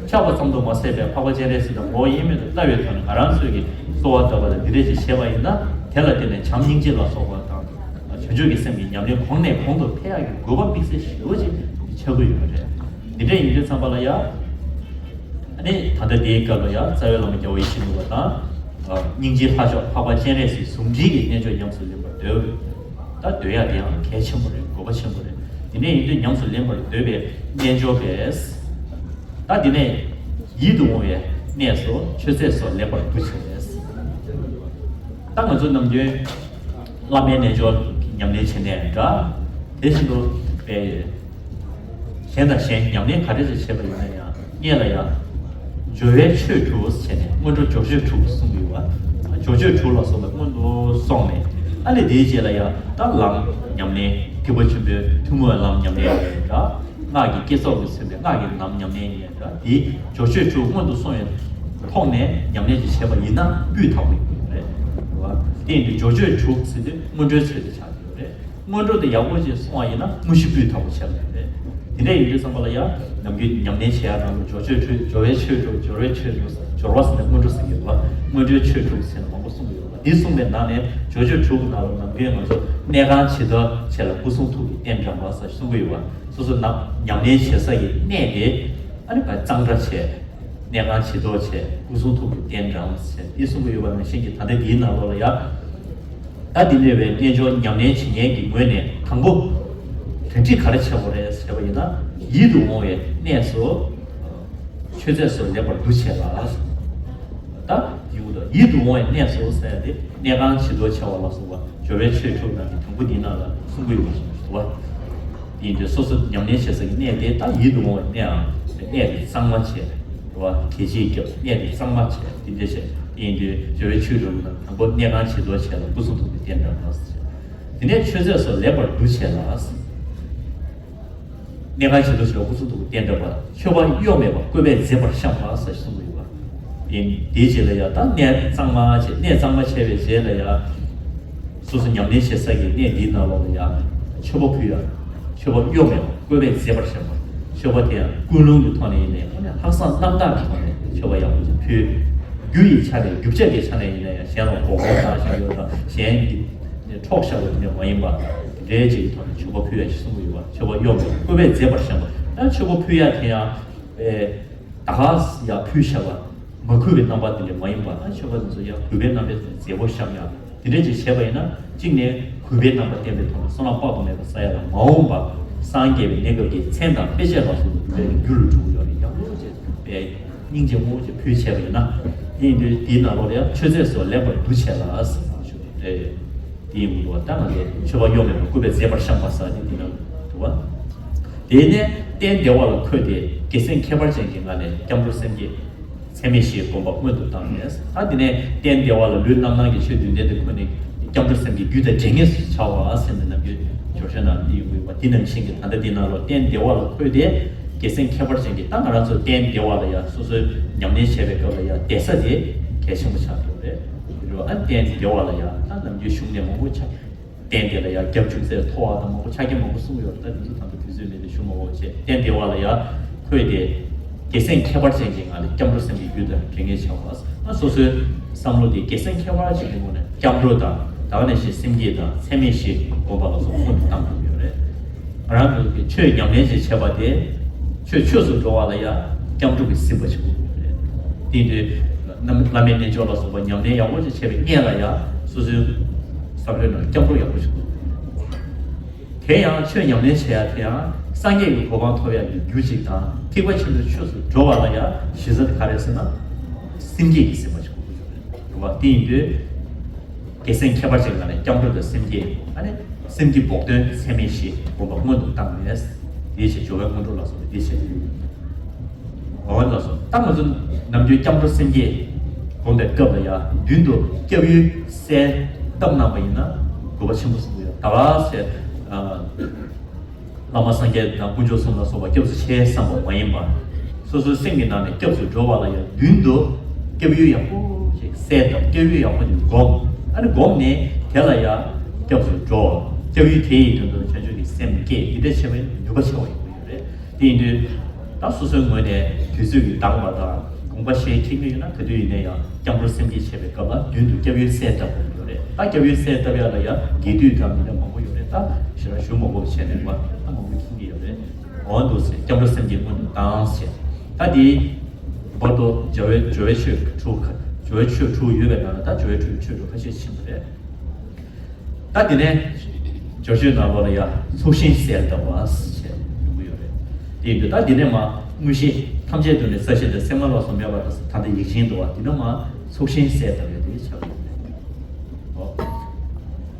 ཆགས་པ་ཙམ་དུ་མ་ཟད་པའི་འཕགས་པ་སྤྱན་རས་གཟིགས་ལ་ངོ་བོ་དབྱེར་མེད་དུ་ལྟ་བའི་ཐོག་ནས་ང་རང་ཚོས་ཀྱི་གསོལ་བ་བཏབ་པ་དང་འདི་འདྲ་ཞིག་བྱས་པ་ཡིན་ན་དེ་ལ་བརྟེན་ནས་བྱམས་སྙིང་རྗེ་ལ་སོགས་པ་དང་། བྱང་ཆུབ་ཀྱི་སེམས་ཀྱི་ཉམས་ལེན་གོང་ནས་གོང་དུ་འཕེལ་ཡག་གི་དགོས་པ་དམིགས་བསལ་ཞེ་པོ་ཅིག་ཆགས་ཀྱི་ཡོད་པ་རེད། འདི་འདྲ་ཡིན་དུས་ཙམ་པ་ལ་ཡང་། ཨ་ནི་ད་ལྟ་དེའི་སྐབས་ལ་ཡང་རྩ་བའི་བླ་མ་རྒྱལ་བ་ཡིད་བཞིན་ནོར་བུ་དང་། སྙིང་རྗེའི་ལྷ་མཆོག་འཕགས་པ་སྤྱན་རས་གཟིགས་ཟུང་འབྲེལ་གྱི་རྣལ་འབྱོར་ཉམས་སུ་ལེན་པར་འདོད། ད་འདོད་ཡག་དེ་ཡང་གལ་ཆེན་པོ་རེད། དགོས་པ་ཆེན་པོ་རེད། དེ་འདྲ་ཡིན་དུས་ཉམས་སུ་ལེན་པར་འདོད་པའི་རྣལ་འབྱོར་པས། ད་དེ་ནས་ཡིད་དུ་འོང་བའི་གནས་སུ་མཆོད་རྫས་སོགས་ལེགས་པར་འདུ་བྱས། ད་ང་ཚོ་ནམ་རྒྱུན་བླ་མའི་རྣལ་འབྱོར་ཉམས་ལེན་བྱེད་ནའང་འདྲ། དེ་བཞིན་དུ་པའི་གཞན་དང་གཞན་ཉམས་ལེན་ག་རེ་ཞིག་བྱེད་པ་ཡིན་ན་ཡང་སྔོན་ལ་ཡང་སྦྱོར་བའི་ཆོས་དྲུག་ཟེར་ནས་སྔོན་འགྲོ་སྦྱོར་ཆོས་དྲུག་གསུངས་ཡོད་པ། སྦྱོར་ཆོས་དྲུག་ལ་སོགས་པ་སྔོན་དུ་སོང་ནས་ཨ་ནི་དེའི་རྗེས་ལ་ཡང་ད་ལམ་ཉམས་ལེན་ཐེག་པ་ཆེན་པོའི་ཐུན་མོང་བའི་ལམ་ཉམས་ལེན་ཡིན་ནའང་འདྲ། སྔགས་ཀྱི་བསྐྱེད་རྫོགས་ཀྱིས་མཚོན་པའི་སྔགས་ཀྱི་ལམ་ཉམས་ལེན་ཡིན་ནའང་འདྲ། དེའི་སྦྱོར་ཆོས་དྲུག་སྔོན་དུ་སོང་བའི་ཐོག་ནས་ཉམས་ལེན་ཅིག་བྱས་པ་ཡིན་ན་སྤུས་དག་པོ་ཡིན་པ་རེད། རེད་བ། དེ་ཡིན་དུས་སྦྱོར་ཆོས་དྲུག་ཟེར་དུས་སྔོན་འགྲོའི་ཚུལ་དུ་ཆགས་ཀྱི་ཡོད་རེད། སྔོན་འགྲོ་དེ་ཡག་པོ་ཅིག་སོང་བ་ཡིན་ན་དངོས་གཞི་སྤུས་དག་པོ་ཆགས་ཀྱི་ཡོད་རེད། དེ་འདྲ་ཡིན་དུས་ཙམ་པ་ལ་ཡང་ནམ་རྒྱུན་ཉམས་ལེན་བྱེད་ཡག་ནང་ལ་སྦྱོར་ཆོས་དྲུག་སྦྱོར་བའི་ཆོས་དྲུག་སྦྱོར་བ་ཟེར་ན་སྔོན་འགྲོ་ཟེར་གྱི་ཡོད་པ། སྔོན་འགྲོའི་ཆོས་དྲུག་ཟེར་ནས་མང་པོ་གསུངས་ཀྱི་ཡོད་པ། འདི་གསུངས་པའི་ནང་ནས་སྦྱོར་ཆོས་དྲུག་གི་ནང་ལ་ནམ་རྒྱུན་ང་ཚོ་གནས་ཁང་ཇི་ལྟར་བྱས་ལ་སྐུ་གསུང་ཐུགས་ཀྱི་རྟེན་དྲངས་པ་ཟེར་གསུང་གི་ཡོད་པ། སོ་སོ་ནམ་ཉམས་ལེན་བྱེད་ས་ཀྱི་གནས་དེ་ཨ་ནི་བ་གཙང་སྦྲ་བྱས། གནས་ཁང་ཇི་ལྟར་བྱས་སྐུ་གསུང་ཐུགས་ཀྱི་རྟེན་དྲངས་ཟེར་འདི་གསུང་གི་ཡོད་པ་ནང་བཞིན་གྱི་ད་ལྟ་འདིའི་ནང་ལོགས་ལ་ཡང་། ད་འདི་འདྲ་བའི་རྣལ་འབྱོར་ཉམས་ལེན་བྱེད་མཁན་གྱི་ངོས་ནས་དང་པོ་གྲ་སྒྲིག་ག་རེ་བྱེད་དགོས་རེད་ཟེར་བ་ཡིན་ན་ཡིད་དུ་འོང་བའི་གནས་སུ་མཆོད་རྫས་སོགས་ལེགས་པར་འདུ་བྱས་ལ། ད་ཡིད་དུ་ཡིད་དུ་འོང་བའི་གནས་སུ་ཟེར་ཏེ་གནས་ཁང་ཇི་ལྟར་བྱ་བ་ལ་སོགས་པ་སྦྱོར་བའི་ཆོས་དྲུག་ནང་གི་དང་པོ་འདིའི་ནང་ལ་གསུང་གི་ཡོད་པ་ཞིག་འདུག་བ། དེ་ཡིན་དུས་སོ་སོ་ཉམས་ལེན་བྱེད་ས་ཀྱི་གནས་དེ་ད་ཡིད་དུ་འོང་བའི་གནས་ཨང་། གནས་དེ་གཙང་མ་བྱས། རེད་བ། གད་ཕྱིས་བརྒྱབ་གནས་དེ་གཙང་མ་བྱས་དེ་འདྲ་བྱས་དེ་ཡིན་དུས་སྦྱོར་བའི་ཆོས་དྲུག་ནང་དང་པོ་གནས་ཁང་ཇི་ལྟར་བྱས་ལ་སྐུ་གསུང་ཐུགས་ཀྱི་རྟེན་དྲངས་པ་ཟེར། དེ་ནས་མཆོད་རྫས་སོགས་ལེགས་པར་འདུ་བྱས་ལ་ཟེར། གནས་ཁང་ཇི་ལྟར་བྱས་ལ་སྐུ་གསུང་ཐུགས་ཀྱི་རྟེན་དྲངས་པ། མཆོད་པ་གཡོ་མེད་པར་བཀོད་པས་མཛེས་པར་བཤམས་པ་ཟེར་གསུངས་ཡོད་པ། ཡིན། དེའི་རྗེས་ལ་ཡང་ད་གནས་གཙང་མ་བྱས། གནས་གཙང་མ་བྱས་པའི་རྗེས་ལ་ཡང་སོ་སོ་ཉམས་ལེན་བྱེད་ས་ཀྱི་གནས་འདིའི་ནང་ལོགས་ལ་ཡང་མཆོད་པ་ཕུལ་ཡ། མཆོད་པ་གཡོ་མེད་པར་བཀོད་པས་མཛེས་པར་བཤམས་པ། མཆོད་པ་དེ་ཡང་ཀུན་སློང་གྱི་ཐོག་ནས་ཡིན་ནའི་ཨ་ནི་ལྷག་བསམ་རྣམ་དག་གི་ཐོག་ནས་མཆོད་པ་ཡག་པོ་ཞིག་ཕུལ། རྒྱུ་ཡི་ཆ་ནས་རྒྱུ་ཆ་གི་ཆ་ནས་ཡིན་ན་ཡང་གཞན་ལ་མགོ་སྐོར་བཏང་བཞག་ཡོད་དང་གཞན་གྱི་འཕྲོག་བཞག་པ་དེ་འདྲ་མ་ཡིན་པ། འདྲའི་ཅིག་གི་ཐོག་ནས་མཆོད་པ་ཕུལ་ཡ་ཞིག་གསུང་གི་ཡོད་པ། མཆོད་པ་གཡོ་མེད་པར་སྐུར་པས་མཛེས་པར་བཤམས་པ། ད་མཆོད་པ་ཕུལ་ཡ་དེ་ཡང་ཨེ་ད་ག་ཡ་ཕུལ་བཞག་པ་མ་གུས་པའི་རྣམ་པ་དེ་འདྲ་མ་ཡིན་པ། ད་མཆོད་པ་དེ་ཚོ་ཡང་གུས་པའི་རྣམ་པའི་ཐོག་ནས་མཛེས་པོ་བཤམས་ཡ། དེ་འདྲ་ཅིག་བྱས་པ་ཡིན་ན། གཅིག་ནས་གུས་པའི་རྣམ་པ་བསྟན་པའི་ཐོག་ནས་བསོད་ནམས་དཔག་ཏུ་མེད་པ་བསགས་ཡ་ལ་མ་འོངས་པ་སངས་རྒྱས་པའི་གནས་སྐབས་ཀྱི་མཚན་དང་དཔེ་བྱད་ལ་སོགས་པ་གུས་པའི་རྒྱུ་ལ་འགྲོ་གི་ཡོད་རེད། ཡག་པོ་བྱས་པའི་སྙིང་རྗེ་མོ་ཅིག་ཕུལ་བྱས་པ་ཡིན་ན། དེ་ཡིན་དུས་དེའི་ནང་ལོགས་ལ་ཡང་མཆོད་རྫས་སོགས་ལེགས་པར་བསྡུ་བྱས་ལ་ཟེར་བ་ཞུ་རེད། དེ་ཡིན་དུས་ད་ང་ཚོ་མཆོད་པ་གཡོ་མེད་པར་སྐུར་པས་མཛེས་པར་བཤམས་པ་ཟེར་དེ་དེ་ནང་འདུག་བ། དེ་ནས་སྟན་བདེ་བ་ལ་འཁོད་དེ་དགེ་མཚན་ཁྱད་པར་ཅན་གྱི་ངང་ནས་སྐྱབས་འགྲོ་སེམས་བསྐྱེད། ཚད་མེད་བཞིའི་སྒོམ་པ་སྔོན་དུ་བཏང་ནས། ད་དེ་ནས་སྟན་བདེ་བ་ལ་ལུས་རྣམ་སྣང་གི་ཆོས་བདུན་ལྡན་དུ་འཁོད་ནས་སྐྱབས་འགྲོ་སེམས་བསྐྱེད་རྒྱུད་དང་འབྲེལ་ངེས་སུ་བྱ་བ་ཟེར་ནས་ནམ་རྒྱུན་སྦྱོར་ཆོས་ནང་འདི་ཡོང་གི་ཡོད་པ། དེ་ནང་བཞིན་གྱི་ད་ལྟ་འདི་ནང་ལོགས་སྟན་བདེ་བ་ལ་འཁོད་དེ་དགེ་མཚན་ཁྱད་པར་ཅན་གྱི། ད་ང་རང་ཚོ་སྟན་བདེ་བ་ལ་ཡ་སོ་སོའི་ཉམས་ལེན་བྱེད་པའི་སྐབས་ལ་ཡ་བདེ་ས་དེ་གལ་ཆེན་པོ་ཆགས་ཡོད་རེད། རེད་བ། ཨ་སྟན་བདེ་བ་ལ་ཡ་ད་ནམ་རྒྱུན་གཞུང་ནས་མང་པོ་ཆགས། སྟན་དེ་ལ་ཡང་རྒྱབ་ཅུང་ཟད་མཐོ་བ་དང་མང་པོ་ཆ་རྐྱེན་མང་པོ་གསུངས་ཡོད་རེད། ད་དེ་ཚོ་ད་ལྟ་དུས་ཚོད་མེད་དུས་ཞུ་མ་དགོས་པ་བྱས། སྟན་བདེ་བ་ལ་ཡང་འཁོད་དེ་དགེ་མཚན་ཁྱད་པར་ཅན་གྱི་ངང་ལས་སྐྱབས་འགྲོ་སེམས་བསྐྱེད་རྒྱུད་དང་འབྲེལ་ངེས་བྱ་བ། ཨ་སོ་སོའི་བསམ་བློ་དེ་དགེ་མཚན་ཁྱད་པར་ཅན་གྱི་ངང་ནས་སྐྱབས་འགྲོ་དང་ད་ག་ནང་བཞིན་སེམས་བསྐྱེད་དང་ཚད་མེད་བཞི་སྒོམ་པ་ལ་སོགས་སྔོན་དུ་བཏང་དགོས་ཡོད་རེད། ང་རང་ཚོ་གི་ཆོས་ཉམས་ལེན་ཅིག་བྱེད་པ་དེ་ཆོས་ཆོས་སུ་འགྲོ་བ་ལ་ཡང་སྐྱབས་འགྲོ་གི་གཟིགས་པ་ཞིག་དགོས་ཀྱི་ཡོད་རེད། དེ་ཡིན་དུས་བླ་མའི་རྣལ་འབྱོར་ལ་སོགས་པ་ཉམས་ལེན་ཡག་པོ་ཅིག་བྱས་པའི་སྔོན་ལ་ཡང་སོ་སོའི་བསམ་བློའི་ནང་སྐྱབས་འགྲོ་ཡག་པོ་ཞིག་དགོས་ཀྱི་ཡོད་རེད། དེ་ཡང་ཆོས་ཉམས་ལེན་བྱེད་ཡ་དེ་ཡང་སངས་རྒྱས་ཀྱི་གོ་འཕང་ཐོབ་ཡ་གི་རྒྱུ་གཅིག་དང་། ཐེག་པ་ཆེན་པོའི་ཆོས་སུ་འགྲོ་བ་ལ་ཡང་གཞི་རྩ་དེ་ག་རེ་ཟེར་ན་སེམས་བསྐྱེད་ཀྱི་གཟིགས་པ་ཞིག་དགོས་ཀྱི་ཡོད་རེད། རེད་བ། དེ་ཡིན་དུས། དགེ་མཚན་ཁྱད་པར་ཅན་ལ་ནི་སྐྱབས་འགྲོ་དང་སེམས་བསྐྱེད། ཨ་ནི་སེམས་ཀྱི་བོགས་འདོན་ཚད་མེད་བཞི་སྒོམ་པ་སྔོན་དུ་བཏང་ནས། དེའི་ཕྱིར་སྦྱོར་བའི་སྔོན་འགྲོ་ལ་སོགས་པ་དེའི་ཕྱིར། འོ་ལགས་སོ། ད་ང་ཚོ་ནམ་རྒྱུན་སྐྱབས་འགྲོ་སེམས་བསྐྱེད་སྒོམ་པའི་སྐབས་ལ་ཡང་མདུན་དུ་སྐྱབས་ཡུལ་གསལ་བཏབ་གནང་བ་ཡིན་ན་དགོས་པ་ཆེན་པོ་གསུངས་ཡོད། ད་ག་ཟེར། བླ་མ་སངས་རྒྱས་དང་དཀོན་མཆོག་གསུམ་ལ་སོགས་པ་སྐྱབས་སུ་མཆིའི་བསམ་པ་མ་ཡིན་པར། སོ་སོའི་སེམས་ཀྱི་ནང་ནས་སྐྱབས་སུ་འགྲོ་བ་ལ་ཡང་མདུན་དུ་སྐྱབས་ཡུལ་ཡག་པོ་ཞིག་གསལ་བཏབ། སྐྱབས་ཡུལ་ཡག་པོ་ཞིག་སྒོམ། ཨ་ནི་སྒོམ་ནས་དེ་ལ་ཡང་སྐྱབས་སུ་འགྲོ། སྐྱབས་ཡུལ་དེ་ཡི་དོན་དུ་བྱང་ཆུབ་ཀྱི་སེམས་བསྐྱེད། འདི་འདྲ་བྱས་པ་ཡིན་ན་ནུས་པ་ཆེ་བ་ཡོང་གི་ཡོད་རེད། དེ་ཡིན་དུས་ད་སོ་སོའི་ངོས་ནས་དུས་ཚོད་ཀྱི་འདང་བ་དང་དགོངས་པ་བཞེས་ཁེངས་ཀྱི་ཡོད་ན་ག་དུས་ཡིན་ན་ཡང་། སྐྱབས་འགྲོ་སེམས་བསྐྱེད་བྱེད་པའི་སྐབས་ལ་མདུན་དུ་སྐྱབས་ཡུལ་གསལ་བཏབ་དགོས་ཀྱི་ཡོད་རེད། ད་སྐྱབས་ཡུལ་གསལ་བཏབ་ཡག་ལ་ཡང་རྒྱས་བསྡུས་དང་མི་འདྲ་མང་པོ་ཡོད་རེད། ད་ཞེ་དྲག་ཞུ་མ་དགོས་པ་བྱས་ནས་བ་ད་མང་པོ་མཁྱེན་གྱི་ཡོད་རེད། འོ་འདུག་ཟེར། སྐྱབས་འགྲོ་སེམས་བསྐྱེད་སྔོན་དུ་བཏང་ཟེར། ད་དེའི་བར་དུ་སྦྱོར་བའི་སྦྱོར་བའི་ཆོས་དྲུག་སྦྱོར་བའི་ཆོས་དྲུག་ཡོད་པའི་ནང་ལ་ད་སྦྱོར་བའི་ཆོས་ཆོས་དྲུག་ཁ་ཤས་ཕྱིན་པ་རེད། ད་དེ་ནས་སྦྱོར་ཆོས་ནང་ལོགས་ལ་ཡང་ཚོགས་ཞིང་གསལ་བཏབ་པ་ཞེས་ཡོང་གི་ཡོད་རེད། དེ་ཡིན་དུས་ད་དེ་ནས་མ་དངོས་གཞི་ཐམས་ཅད་དུ་ནི་ས་གཞི་དང་། གསེག་མ་ལ་སོགས་མེད་པ་དང་། ད་ལྟ་ཡིག་ཆེན་འདུག་བ། དེ་ནས་མ་ཚོགས་ཞིང་གསལ་བཏབ་ཡ་དེ་ཆགས་ཡོད་རེད། ཨོ།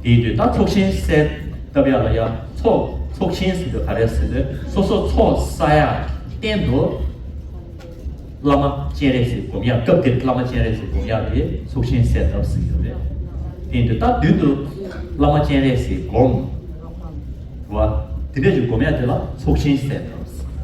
དེ་ཡིན་དུས་ད་ཚོགས་ཞིང་གསལ་བཏབ་ཡ་ལ་ཡང་ཚོགས་ཚོགས་ཞིང་ཟེར་དུས་ག་རེ་ཟེར་དུས་སོ་སོ་ཚོགས་བསགས་ཡ་སྟེང་དུ། བླ་མ་སྤྱན་རས་གཟིགས་སྒོམ་ཡ། སྐབས་དེར་བླ་མ་སྤྱན་རས་གཟིགས་སྒོམ་ཡ་དེ་ཚོགས་ཞིང་གསལ་བཏབ་ཟེར་གྱི་ཡོད་རེད། དེ་ཡིན་དུས་ད་མདུན་དུ་བླ་མ་སྤྱན་རས་གཟིགས་སྒོམ་བ། དེ་འདྲ་ཞིག་སྒོམ་ཡ་དེ་ལ་ཚོགས་ཞིང་གསལ་བཏབ་ཟེར།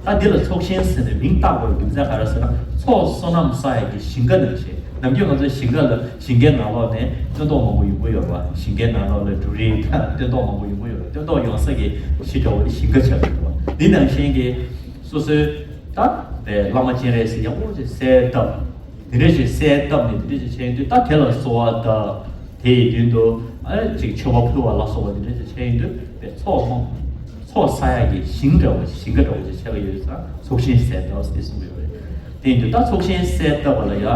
ད་འདི་ལ་ཚོགས་ཞིང་ཟེར་ནས་མིང་བཏགས་དགོས་རྒྱུ་མཚན་ག་རེ་ཟེར་ན། ཚོགས་བསོད་ནམས་བསགས་ཡ་གི་ཞིང་ཁ་ནང་བཞིན། ནམ་རྒྱུན་ང་ཚོ་ཞིང་ཁ་ལ་ཞིང་ཁའི་ནང་ལོགས་ནས་སྟོན་ཐོག་མང་པོ་ཡོང་གི་ཡོད་རེད་བ། ཞིང་ཁའི་ནང་ལོགས་ལ་འབྲུ་རིགས་དང་སྟོན་ཐོག་མང་པོ་ཡོང་གི་ཡོད་རེད། སྟོན་ཐོག་ཡོང་ས་གི་གཞི་འདྲ་བོ་དེ་ཞིང་ཁ་ཆགས་ཀྱི་འདུག་བ། འདི་ནང་བཞིན་གྱི་སོ་སོའི་ད་བླ་མ་སྤྱན་རས་གཟིགས་ཡག་པོ་ཅིག་གསལ་བཏབ། དེ་འདྲ་ཞིག་གསལ་བཏབ་ནས་དེ་འདྲ་ཞིག་བྱས་ཡོང་དུས། ད་དེ་ལ་གསོལ་བ་བཏབ། དེ་ཡི་མདུན་དུ་ཨ་ཅིག་མཆོད་པ་ཕུལ་བ་ལ་སོགས་པ་དེ་འདྲ་ཞིག་བྱས་ཡོང་དུས། པའི་ཚོགས་བསགས་ཚོགས་བསགས་ཡག་གི་ཞིང་འདྲ་བོ་ཞིག་ཞིང་ཁ་འདྲ་བོ་ཞིག་ཆགས་ཀྱི་ཡོད་ཙང་ཚོགས་ཞིང་གསལ་བཏབ་ཟེར་གསུངས་ཡོད་རེད། དེ་ཡིན་དུས་ད་ཚོགས་ཞིང་གསལ་བཏབ་པ་ལ་ཡང་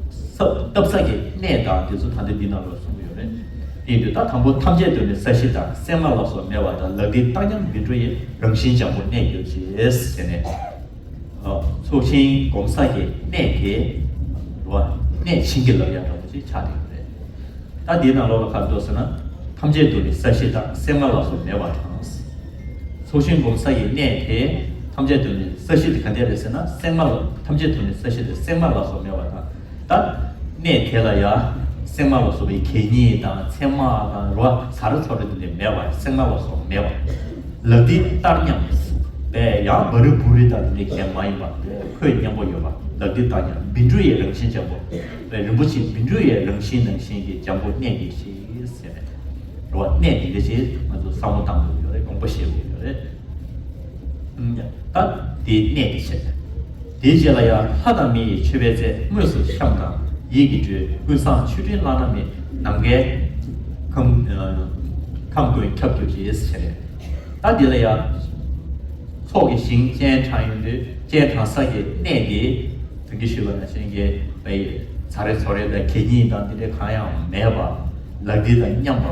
ས་བཏབ་ས་གི་གནས་དང་དེ་ཚོ་ད་ལྟ་འདི་ནང་ལ་གསུངས་ཡོད་རེད། དེ་ཡིན་དུས་ད་དང་པོ་ཐམས་ཅད་དུ་ནི་ས་གཞི་དང་། གསེག་མ་ལ་སོགས་མེད་པ་དང་། ལག་མཐིལ་བཏང་སྙོམས་བཻ་ཌཱུརྱའི། རང་བཞིན་འཇམ་པོར་གནས་གྱུར་ཅིག་ཟེར་ནས། ཚོགས་ཞིང་སྒོམ་ས་གི་གནས་དེ་རེད་བ། གནས་བྱིན་གྱིས་བརླབས་ཡག་འདྲ་བོ་ཅིག་ཆགས་བསྡད་ཡོད་རེད། ད་འདིའི་ནང་ལོགས་ལ་ག་རེ་འདུག་ཟེར་ན། ཐམས་ཅད་དུ་ནི་ས་གཞི་དང་། གསེག་མ་ལ་སོགས་མེད་པ་དང་། ཚོགས་ཞིང་སྒོམ་ས་ཡི་གནས་དེ་ཐམས་ཅད་དུ་ནི་ས་གཞི་དེ་ག་འདྲ་རེད་ཟེར་ན། གསེག་མ་ལ་ཐམས་ཅད་དུ་ནི་ས་གཞི་དེ་གསེག་མ་ལ་སོགས་མེད་པ་དང་། ད་གནས་དེ་ལ་ཡང་གསེག་མ་ལ་སོགས་པའི་གད་སྙིགས་དང་ཚེར་མ་དང་རོ་ཟ་ར་ཚོར་ར་དེ་འདྲ་མེད་པ། གསེག་མ་ལ་སོགས་མེད་པ། ལག་མཐིལ་བཏང་སྙོམས་པས་ཡང་བ་རུ་བུ་རུ་དང་དེ་འདྲ་གང་མ་ཡིན་པ་ཁོད་སྙོམས་པོ་ཡོད་པ། ལག་མཐིལ་བཏང་སྙོམས། བཻ་ཌཱུརྱའི་རང་བཞིན་འཇམ་པོ། རིན་པོ་ཆེ་བཻ་ཌཱུརྱའི་རང་བཞིན་ནང་བཞིན་གྱི་འཇམ་པོ་གནས་ཀྱི་ཞེས་ཟེར་ནས། རེད་བ། གནས་དེ་འདྲ་ཞིག་ང་ཚོ་བསམ་བློ་བཏང་དགོས་ཡོད་རེད། དགོངས་པ་བཞེས་དགོས་ཡོད་རེད། ད་དེ་གནས་དེ་བྱས། དེའི་རྗེས་ལ་ཡང་ལྷ་དང་མི་ཡི་མཆོད་པའི་རྫས། དངོས་སུ་བཤམས་དང་ཡིད་ཀྱིས་སྤྲུལ། ཀུན་བཟང་མཆོད་སྤྲིན་བླ་ན་མེད། ནམ་མཁའི་ཁམས་ཁམས་ ཁམས་ཀུན་ཁྱབ་གྱུར་ཅིག་ཟེར་ནས། ད་འདི་ལ་ཡང་། ཚོགས་ཀྱི་ཞིང་སྤྱན་དྲངས་ཡོང་དུས་སྤྱན་དྲངས་ས་ཀྱི་གནས་དེ། དོན་གྱིས་ཞུས་པ་ནང་བཞིན་གྱི་བའི་ཚ་རེ་ཚོ་རེ་དང་གད་སྙིགས་དང་འདི་འདྲའི་གང་ཡང་མེད་པ། ལག་མཐིལ་དང་མཉམ་པ།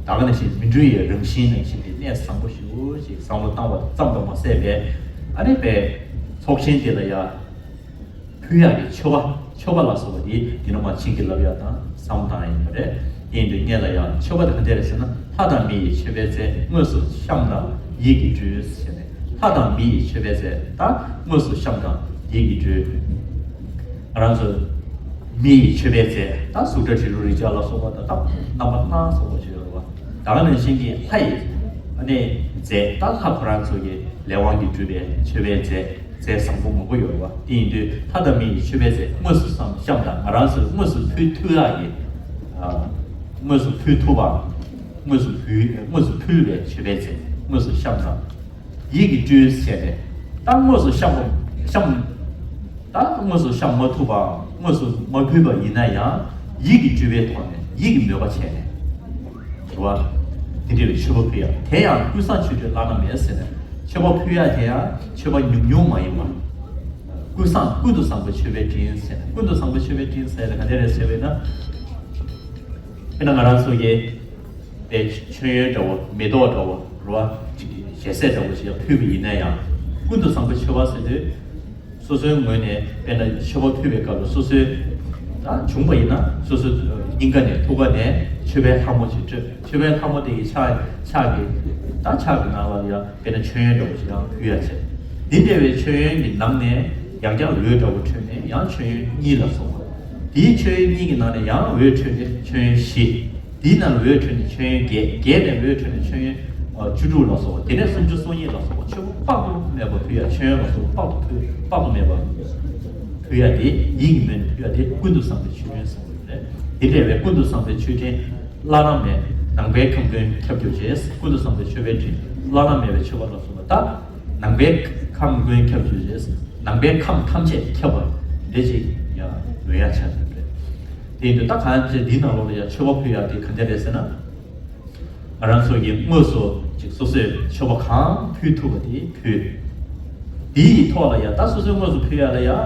ད་ག་ནང་བཞིན་མི་འགྲོ་ཡི་རང་བཞིན་ནང་བཞིན་གྱི་གནས་བཟང་པོ་ཞེ་པོ་ཅིག་བསམ་བློ་བཏང་བ་ཙམ་དུ་མ་ཟད་པའི། ཨ་ནི་བའི་ཚོགས་ཆེན་དེ་ལ་ཡང་། ཕུལ་ཡག་གི་མཆོད་པ། མཆོད་པ་ལ་སོགས་པ་དེ་འདི་ནས་མར་བྱིན་གྱིས་བརླབས་ཡག་དང་བསམ་བློ་བཏང་ཡག་ཡིན་པ་རེད། དེ་ཡིན་དུས་སྔོན་ལ་ཡང་མཆོད་པ་དེ་ག་འདྲ་རེད་ཟེར་ན། ལྷ་དང་མི་ཡི་མཆོད་པའི་རྫས་དངོས་སུ་བཤམས་དང་ཡིད་ཀྱིས་སྤྲུལ་ཟེར་ནས། ལྷ་དང་མི་ཡི་མཆོད་པའི་རྫས་ད་དངོས་སུ་བཤམས་དང་ཡིད་ཀྱིས་སྤྲུལ། ང་རང་ཚོ་མི་ཡི་མཆོད་པའི་རྫས་ད་གཟུགས་སྒྲ་དྲི་རོ་རེག་བྱ་ལ་སོགས་པ་དང་། ད་རྣམ་པ་སྣ་ཚོགས་པ་ཅིག་ཡོད་རེད་བ། ད་ག་ནང་བཞིན་གྱི་ལྷ་ཡི་ཨ་ནི་རྫས་ད་ལྷ་ཁོ་རང་ཚོ་གི་ལས་དབང་གིས་གྲུབ་པའི་མཆོད་པའི་རྫས། རྫས་བཟང་པོ་མང་པོ་ཡོད་རེད་བ། དེ་ཡིན་དུས་ལྷ་དང་མི་ཡི་མཆོད་པའི་རྫས་དངོས་སུ་བཤམས་དང་། ང་རང་ཚོས་དངོས་སུ་ཕུལ་ཐུབ་ཡག་གི། ཨ། དངོས་སུ་ཕུལ་ཐུབ་པའམ། དངོས་སུ་ཕུལ། དངོས་སུ་ཕུལ་བའི་མཆོད་པའི་རྫས་དངོས་སུ་བཤམས་དང་། ཡིད་ཀྱིས་སྤྲུལ་ཟེར་ནས། ད་དངོས་སུ་བཤམས་པ། བཤམས། ད་དངོས་སུ་བཤམས་མ་ཐུབ་པའམ་དངོས་སུ་མ་ཕུལ་བ་ཡིན་ན་ཡང་། ཡིད་ཀྱིས་སྤྲུལ་པའི་ཐོག་ནས་ཡིད་ཀྱི་མོས་པ་བྱས་ནས། རེད་བ། དེ་འདྲ་བའི་མཆོད་པ་ཕུལ་ཡག་དེ་ཡང་ཀུན་བཟང་མཆོད་སྤྲིན་བླ་ན་མེད་ཟེར་ནས། མཆོད་པ་ཕུལ་ཡག་དེ་ཡང་མཆོད་པ་ཉུང་ཉུང་མ་ཡིན་པ། ཀུན་བཟང་། ཀུན་ཏུ་བཟང་པོའི་མཆོད་པའི་སྤྲིན་ཟེར་ནས། ཀུན་ཏུ་བཟང་པོའི་མཆོད་པའི་སྤྲིན་ཟེར་ནས་ག་འདྲ་རེད་ཟེར་བས་ན། དཔེར་ན་ང་རང་ཚོ་གི་དཔེ་མཆོད་ཡོན་འདྲ་བོ། མེ་ཏོག་འདྲ་བོ། རེད་བ། ཅིག་ཞལ་ཟས་འདྲ་བོ་ཞིག་ཕུལ་བ་ཡིན་ན་ཡང་། ཀུན་ཏུ་བཟང་པོའི་མཆོད་པ་ཟེར་དུས། སོ་སོའི་ངོས་ནས་དཔེར་ན་མཆོད་པ་ཕུལ་བའི་སྐབས་ལ་སོ་སོའི་ད་བྱུང་བ་ཡིན་ན་སོ་སོའི་སྙིང་ག་ནས་ཐུགས་ཀ་ནས་མཆོད་པའི་ལྷ་མོ་ཅིག་སྤྲོས། མཆོད་པའི་ལྷ་མོ་དེ་ཡི་ཕྱག་ཕྱག་གི་ད་ཕྱག་གི་ནང་ལ་ཡང་དཔེར་ན་མཆོད་ཡོན་འདྲ་བོ་ཞིག་ཡང་ཕུལ་ཡག་བྱས། འདི་འདྲ་བའི་མཆོད་ཡོན་གྱི་ནང་ནས་ཡང་བསྐྱར་འོད་འདྲ་བོ་འཕྲོས་ནས་ཡང་མཆོད་ཡོན་གཉིས་ལ་སོགས་པ། དེའི་མཆོད་ཡོན་གཉིས་ཀྱི་ནང་ནས་ཡང་འོད་འཕྲོས་ནས་མཆོད་ཡོན་བཞི། དེའི་ནང་ལ་འོད་འཕྲོས་ནས་མཆོད་ཡོན་བརྒྱད། བརྒྱད་ནས་འོད་འཕྲོས་ནས་མཆོད་ཡོན་ཨ་བཅུ་དྲུག་ལ་སོགས་པ། དེ་ནས་སུམ་ཅུ་སོ་གཉིས་ལ་སོགས་པ། མཆོད་པ་དཔག་ཏུ་མེད་པ་ཕུལ་ཡག་མཆོད་ཡོན་ལ་སོགས་པ་དཔག་ཏུ་ཕུལ། དཔག་ཏུ་མེད་པ་ཕུལ་ཡག་དེ་ཡིད་ཀྱི་མོས་ནས་ཕུལ་ཡག་དེ་ཀུན་ཏུ་བཟང་པོའི་མཆོད་སྤྲིན་ཟེར་བ་རེད། དེ་འདྲ་བའི་ཀུན་ཏུ་བཟང་པོའི་མཆོད་སྤྲིན་བླ་ན་མེད། ནང་པའི་ཁམས་ཀུན་ཁྱབ་གྱུར་ཅིག། ཀུན་ཏུ་བཟང་པོའི་མཆོད་པའི་སྤྲིན་བླ་ན་མེད་པའི་མཆོད་པ་ལ་སོགས་པ། ད་ནང་པའི་ཁམས་ཀུན་ཁྱབ་གྱུར་ཅིག། ནང་པའི་ཁམས་ཐམས་ཅད་ཁྱབ་པ་འདྲ་ཅིག་ཡང་མོས་ཡག་ཆགས་ཀྱི་རེད། དེ་ཡིན་དུས་ད་གང་ཅི་འདིའི་ནང་ལོགས་ལ་ཡང་མཆོད་པ་ཕུལ་ཡག་དེ་ག་འདྲ་རེད་ཟེར་ན། ང་རང་ཚོ་གིས་དངོས་སུ་ཅིག་སོ་སོས་མཆོད་པ་གང་ཕུལ་ཐུབ་པ་དེ་ཕུལ། དེའི་ཐོག་ལ་ཡང་ད་སོ་སོའི་དངོས་སུ་ཕུལ་ཡག་ལ་ཡང་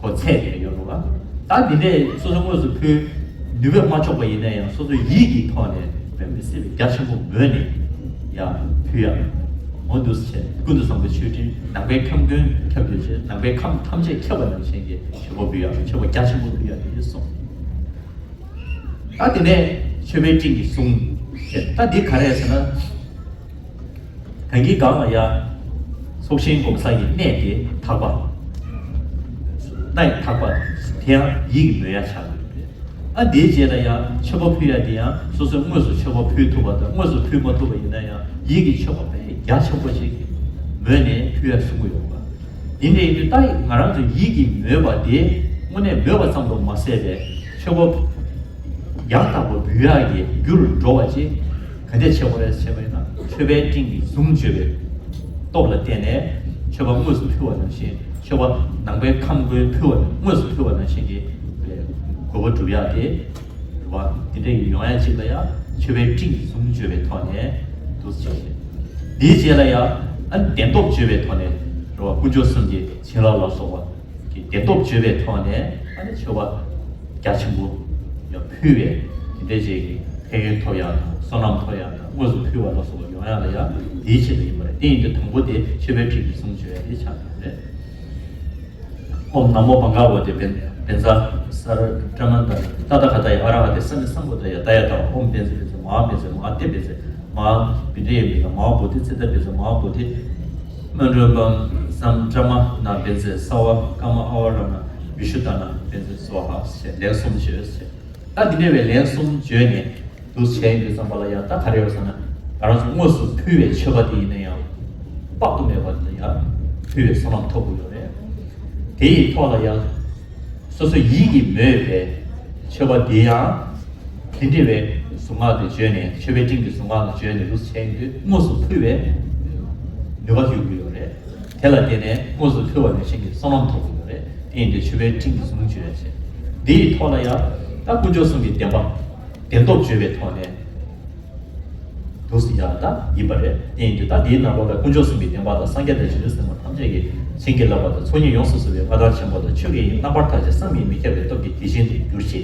གོ་ཚད་དེ་ཡོད་རེད་བ། ད་འདི་འདྲས་སོ་སོ་དངོས་སུ་ཕུལ་ནུས་པས་མ་ཆོག་པ་ཡིན་ན་ཡང་སོ་སོའི་ཡིད་ཀྱི་ཐོག་ནས་དཔེ་མི་སྲིད་པའི་རྒྱ་ཆེན་པོ་མོས་ནས་ཡང་ཕུལ་ཡག་འོ་འདུག་སེ་བྱས། ཀུན་ཏུ་བཟང་པོའི་མཆོད་སྤྲིན་ནང་པའི་ཁམས་ཀུན་ཁྱབ་གྱུར་ཅིག། ནང་པའི་ཁམས་ཐམས་ཅད་ཁྱབ་པ་ནང་བཞིན་གྱི་མཆོད་པ་ཕུལ་ཡག་མཆོད་པ་རྒྱ་ཆེན་པོ་ཕུལ་ཡག་དེ་གསུངས། ད་དེ་ནས་མཆོད་པའི་སྤྲིན་གྱི་གཟུངས་ཟེར། ད་འདི་ག་རེ་ཟེར་ན། གང་གི་གང་ལ་ཡང་ཚོགས་ཞིང་སྒོམ་ས་ཀྱི་གནས་དེ་དག་པ། གནས་དག་པ་དེ་ཡང་ཡིད་ཀྱི་མོས་ཡག་ཆགས་དགོས་རེད། ཨ་དེའི་རྗེས་ལ་ཡང་མཆོད་པ་ཕུལ་ཡག་དེ་ཡང་སོ་སོས་དངོས་སུ་མཆོད་པ་ཕུལ་ཐུབ་པ་དང་། དངོས་སུ་ཕུལ་མ་ཐུབ་པ་ཡིན་ན་ཡང་ཡིད་ཀྱི་མཆོད་པ་དཔེ་རྒྱ་ཆེན་པོ་ཞིག་མོས་ནས་ཕུལ་ཡག་གསུང་གི་ཡོད་པ། དེ་འདྲ་ཡིན་དུས་ད་ང་རང་ཚོ་ཡིད་ཀྱི་མོས་པ་དེ་དངོས་གནས་མོས་པ་ཙམ་དུ་མ་ཟད་པའི་མཆོད་པ་ཡང་དག་པར་འབུལ་ཡག་གི་རྒྱུར་འགྲོ་བ་ཅིག་ག་འདྲས་བྱེད་དགོས་རེད་ཟེར་བ་ཡིན་ན། མཆོད་པའི་སྤྲིན་གྱི་གཟུངས་བརྗོད་པའི་སྟོབས་ལ་བརྟེན་ནས་མཆོད་པ་དངོས་སུ་ཕུལ་བ་ནང་བཞིན། མཆོད་པ་ནང་པའི་ཁམས་ཀུན་ཕུལ་བ་དངོས་སུ་ཕུལ་བ་ནང་བཞིན་གྱི་དགོས་པ་སྒྲུབ་ཡག་དེ། རེད་བ། དེ་འདྲ་ཡི་ཡོང་ཡག་ཅིག་ལ་ཡང་མཆོད་པའི་སྤྲིན་གྱི་གཟུངས་བརྗོད་པའི་ཐོག་ནས་འདུག་སེ་བྱས། དེའི་རྗེས་ལ་ཡང་ཨ་ནི་བདེན་སྟོབས་བརྗོད་པའི་ཐོག་ནས་རེད་བ། དཀོན་མཆོག་གསུམ་གྱི་བྱིན་རླབས་ལ་སོགས་པ་གི་བདེན་སྟོབས་བརྗོད་པའི་ཐོག་ནས་ཨ་ནི་མཆོད་པ་རྒྱ་ཆེན་པོ་ཡང་ཕུལ་བས། དེ་འདྲ་ཅིག་གི་ཕན་ཡོན་ཐོབ་ཡག་དང་། བསོད་ནམས་ཐོབ་ཡག་དང་། དངོས་སུ་ཕུལ་བ་ལ་སོགས་པ་ཡོང་ཡག་ལ་ཡང་དེའི་ཆེད་དུ་ཡིན་པ་རེད། དེ་ཡིན་དུས་དང་པོ་དེ་མཆོད་པའི་སྤྲིན་གྱི་གཟུངས་བརྗོད་ཡག་དེ་ཆགས་ཡོད་རེད། ཨོཾ་ན་མོ་བྷ་ག་ཝ་ཏེ་བཛྲ་བཛྲ་ས་ར་བྲ་མ་ཏ་ཏ་ད་ག་ཏ་ཡ་ཨ་ར་ཧ་ཏེ་ས་མི་སམ་བུ་ཏ་ཡ་ཏ་ཡ་ཏ། ཨོཾ་བཛྲ་བཛྲ་མ་ཧཱ་བཛྲ་མ་ཧཱ་ཏེ་བཛྲ་མ་ཧཱ་བི་དྲེ་ཡ་བཛྲ་མ་ཧཱ་བོ་དྷི་ཙི་ཏ་བཛྲ་མ་ཧཱ་བོ་དྷི་མཎྜ་པཾ་སམ་བྲ་མ་ན་བཛྲ་ས་བ་ཀ་མ་ཨ་བ་ར་མ་བི་ཤུ་ཏ་ན་བཛྲ་སྭཱ་ཧཱ་ཞེས་ལན་གསུམ་བརྗོད་ཟེར། ད་འདི་འདྲ་བའི་ལན་གསུམ་བརྗོད་ནས། འདུག་བྱས་ཡོང་དུས་ཙམ་པ་ལ་ཡང་ད་ག་རེ་ཡོད་ཟེར་ན། ང་རང་ཚོ་དངོས་སུ་ཕུལ་བའི་མཆོད་པ་དེ་ཡིན་ན་ཡང་དཔག་ཏུ་མེད་པ་དེ་ཡང་ཕུལ་བའི་བསོད་ནམས་ཐོབ་དགོས་ཡོད་རེད། དེ་ཡི་ཐོག་ལ་ཡང་སོ་སོ་ཡིད་ཀྱིས་མོས་པའི་མཆོད་པ་དེ་ཡང་དེ་འདྲ་བའི་གཟུངས་སྔགས་དེ་བརྗོད་ནས། མཆོད་པའི་སྤྲིན་གྱི་གཟུངས་སྔགས་དེ་བརྗོད་ནས་འདུག་བྱས་ཡོང་དུས་དངོས་སུ་ཕུལ་བའི་ནུས་པ་ཡོད་དགོས་ཡོད་རེད། དེ་ལ་བརྟེན་ནས་དངོས་སུ་ཕུལ་བ་ནང་བཞིན་གྱི་བསོད་ནམས་ཐོབ་དགོས་ཡོད་རེད། དེ་ཡིན་དུས་མཆོད་པའི་སྤྲིན་གྱི་གཟུངས་བརྗོད་བྱས། འདི་ཡི་ཐོག་ལ་ཡང་ད་དཀོན་མཆོག་གསུམ་གྱི་བདེན་པ། བདེན་སྟོབས་བརྗོད་པའི་ཐོག་ནས། འདུག་ཡ་ད་ཡིན་པ་རེད། དེ་ཡིན་དུས་ད་དེའི་ནང་ལོགས་ལ་དཀོན་མཆོག་གསུམ་གྱི་བདེན་པ་དང་སངས་རྒྱས་དང་བྱང་ཆུབ་སེམས་དཔའ་ཐམས་ཅད་ཀྱིས་བྱིན་གྱིས་བརླབས་པ་དང་ཚོགས་གཉིས་ཡོངས་སུ་རྫོགས་པའི་མངའ་ཐང་ཆེན་པོ་དང་ཆོས་དགེ་བའི་རྣམ་པར་ཐར་ཅིག་བསམ་གྱིས་མི་ཁྱབ་པའི་སྟོབས་ཀྱིས་དེ་བཞིན་དུ་གྱུར་ཅིག་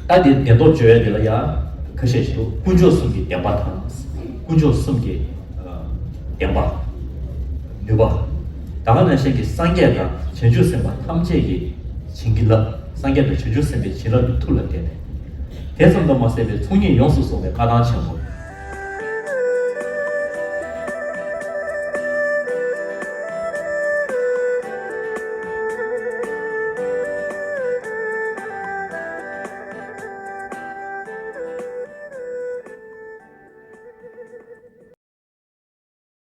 ད་དེ་བདེན་སྟོབས་བརྗོད་ཡ་དེ་ལ་ཡ་ཁ་ཤས་ཤིག་འདུག་དཀོན་མཆོག་གསུམ་གྱི་བདེན་པ་དང་། དཀོན་མཆོག་གསུམ་གྱི་ཨ་བདེན་པ། ནུས་པ། ད་ག་ནང་བཞིན་གྱི་སངས་རྒྱས་དང་བྱང་ཆུབ་སེམས་དཔའ་ཐམས་ཅད་ཀྱི་བྱིན་གྱིས་བརླབས། སངས་རྒྱས་དང་བྱང་ཆུབ་སེམས་དཔའི་བྱིན་རླབས་ཀྱི་མཐུ་ལ་བརྟེན་ནས། དེ་ཙམ་དུ་མ་ཟད་པའི་ཚོགས་གཉིས་ཡོངས་སུ་རྫོགས་པའི་མངའ་ཐང་ཆེན་པོ།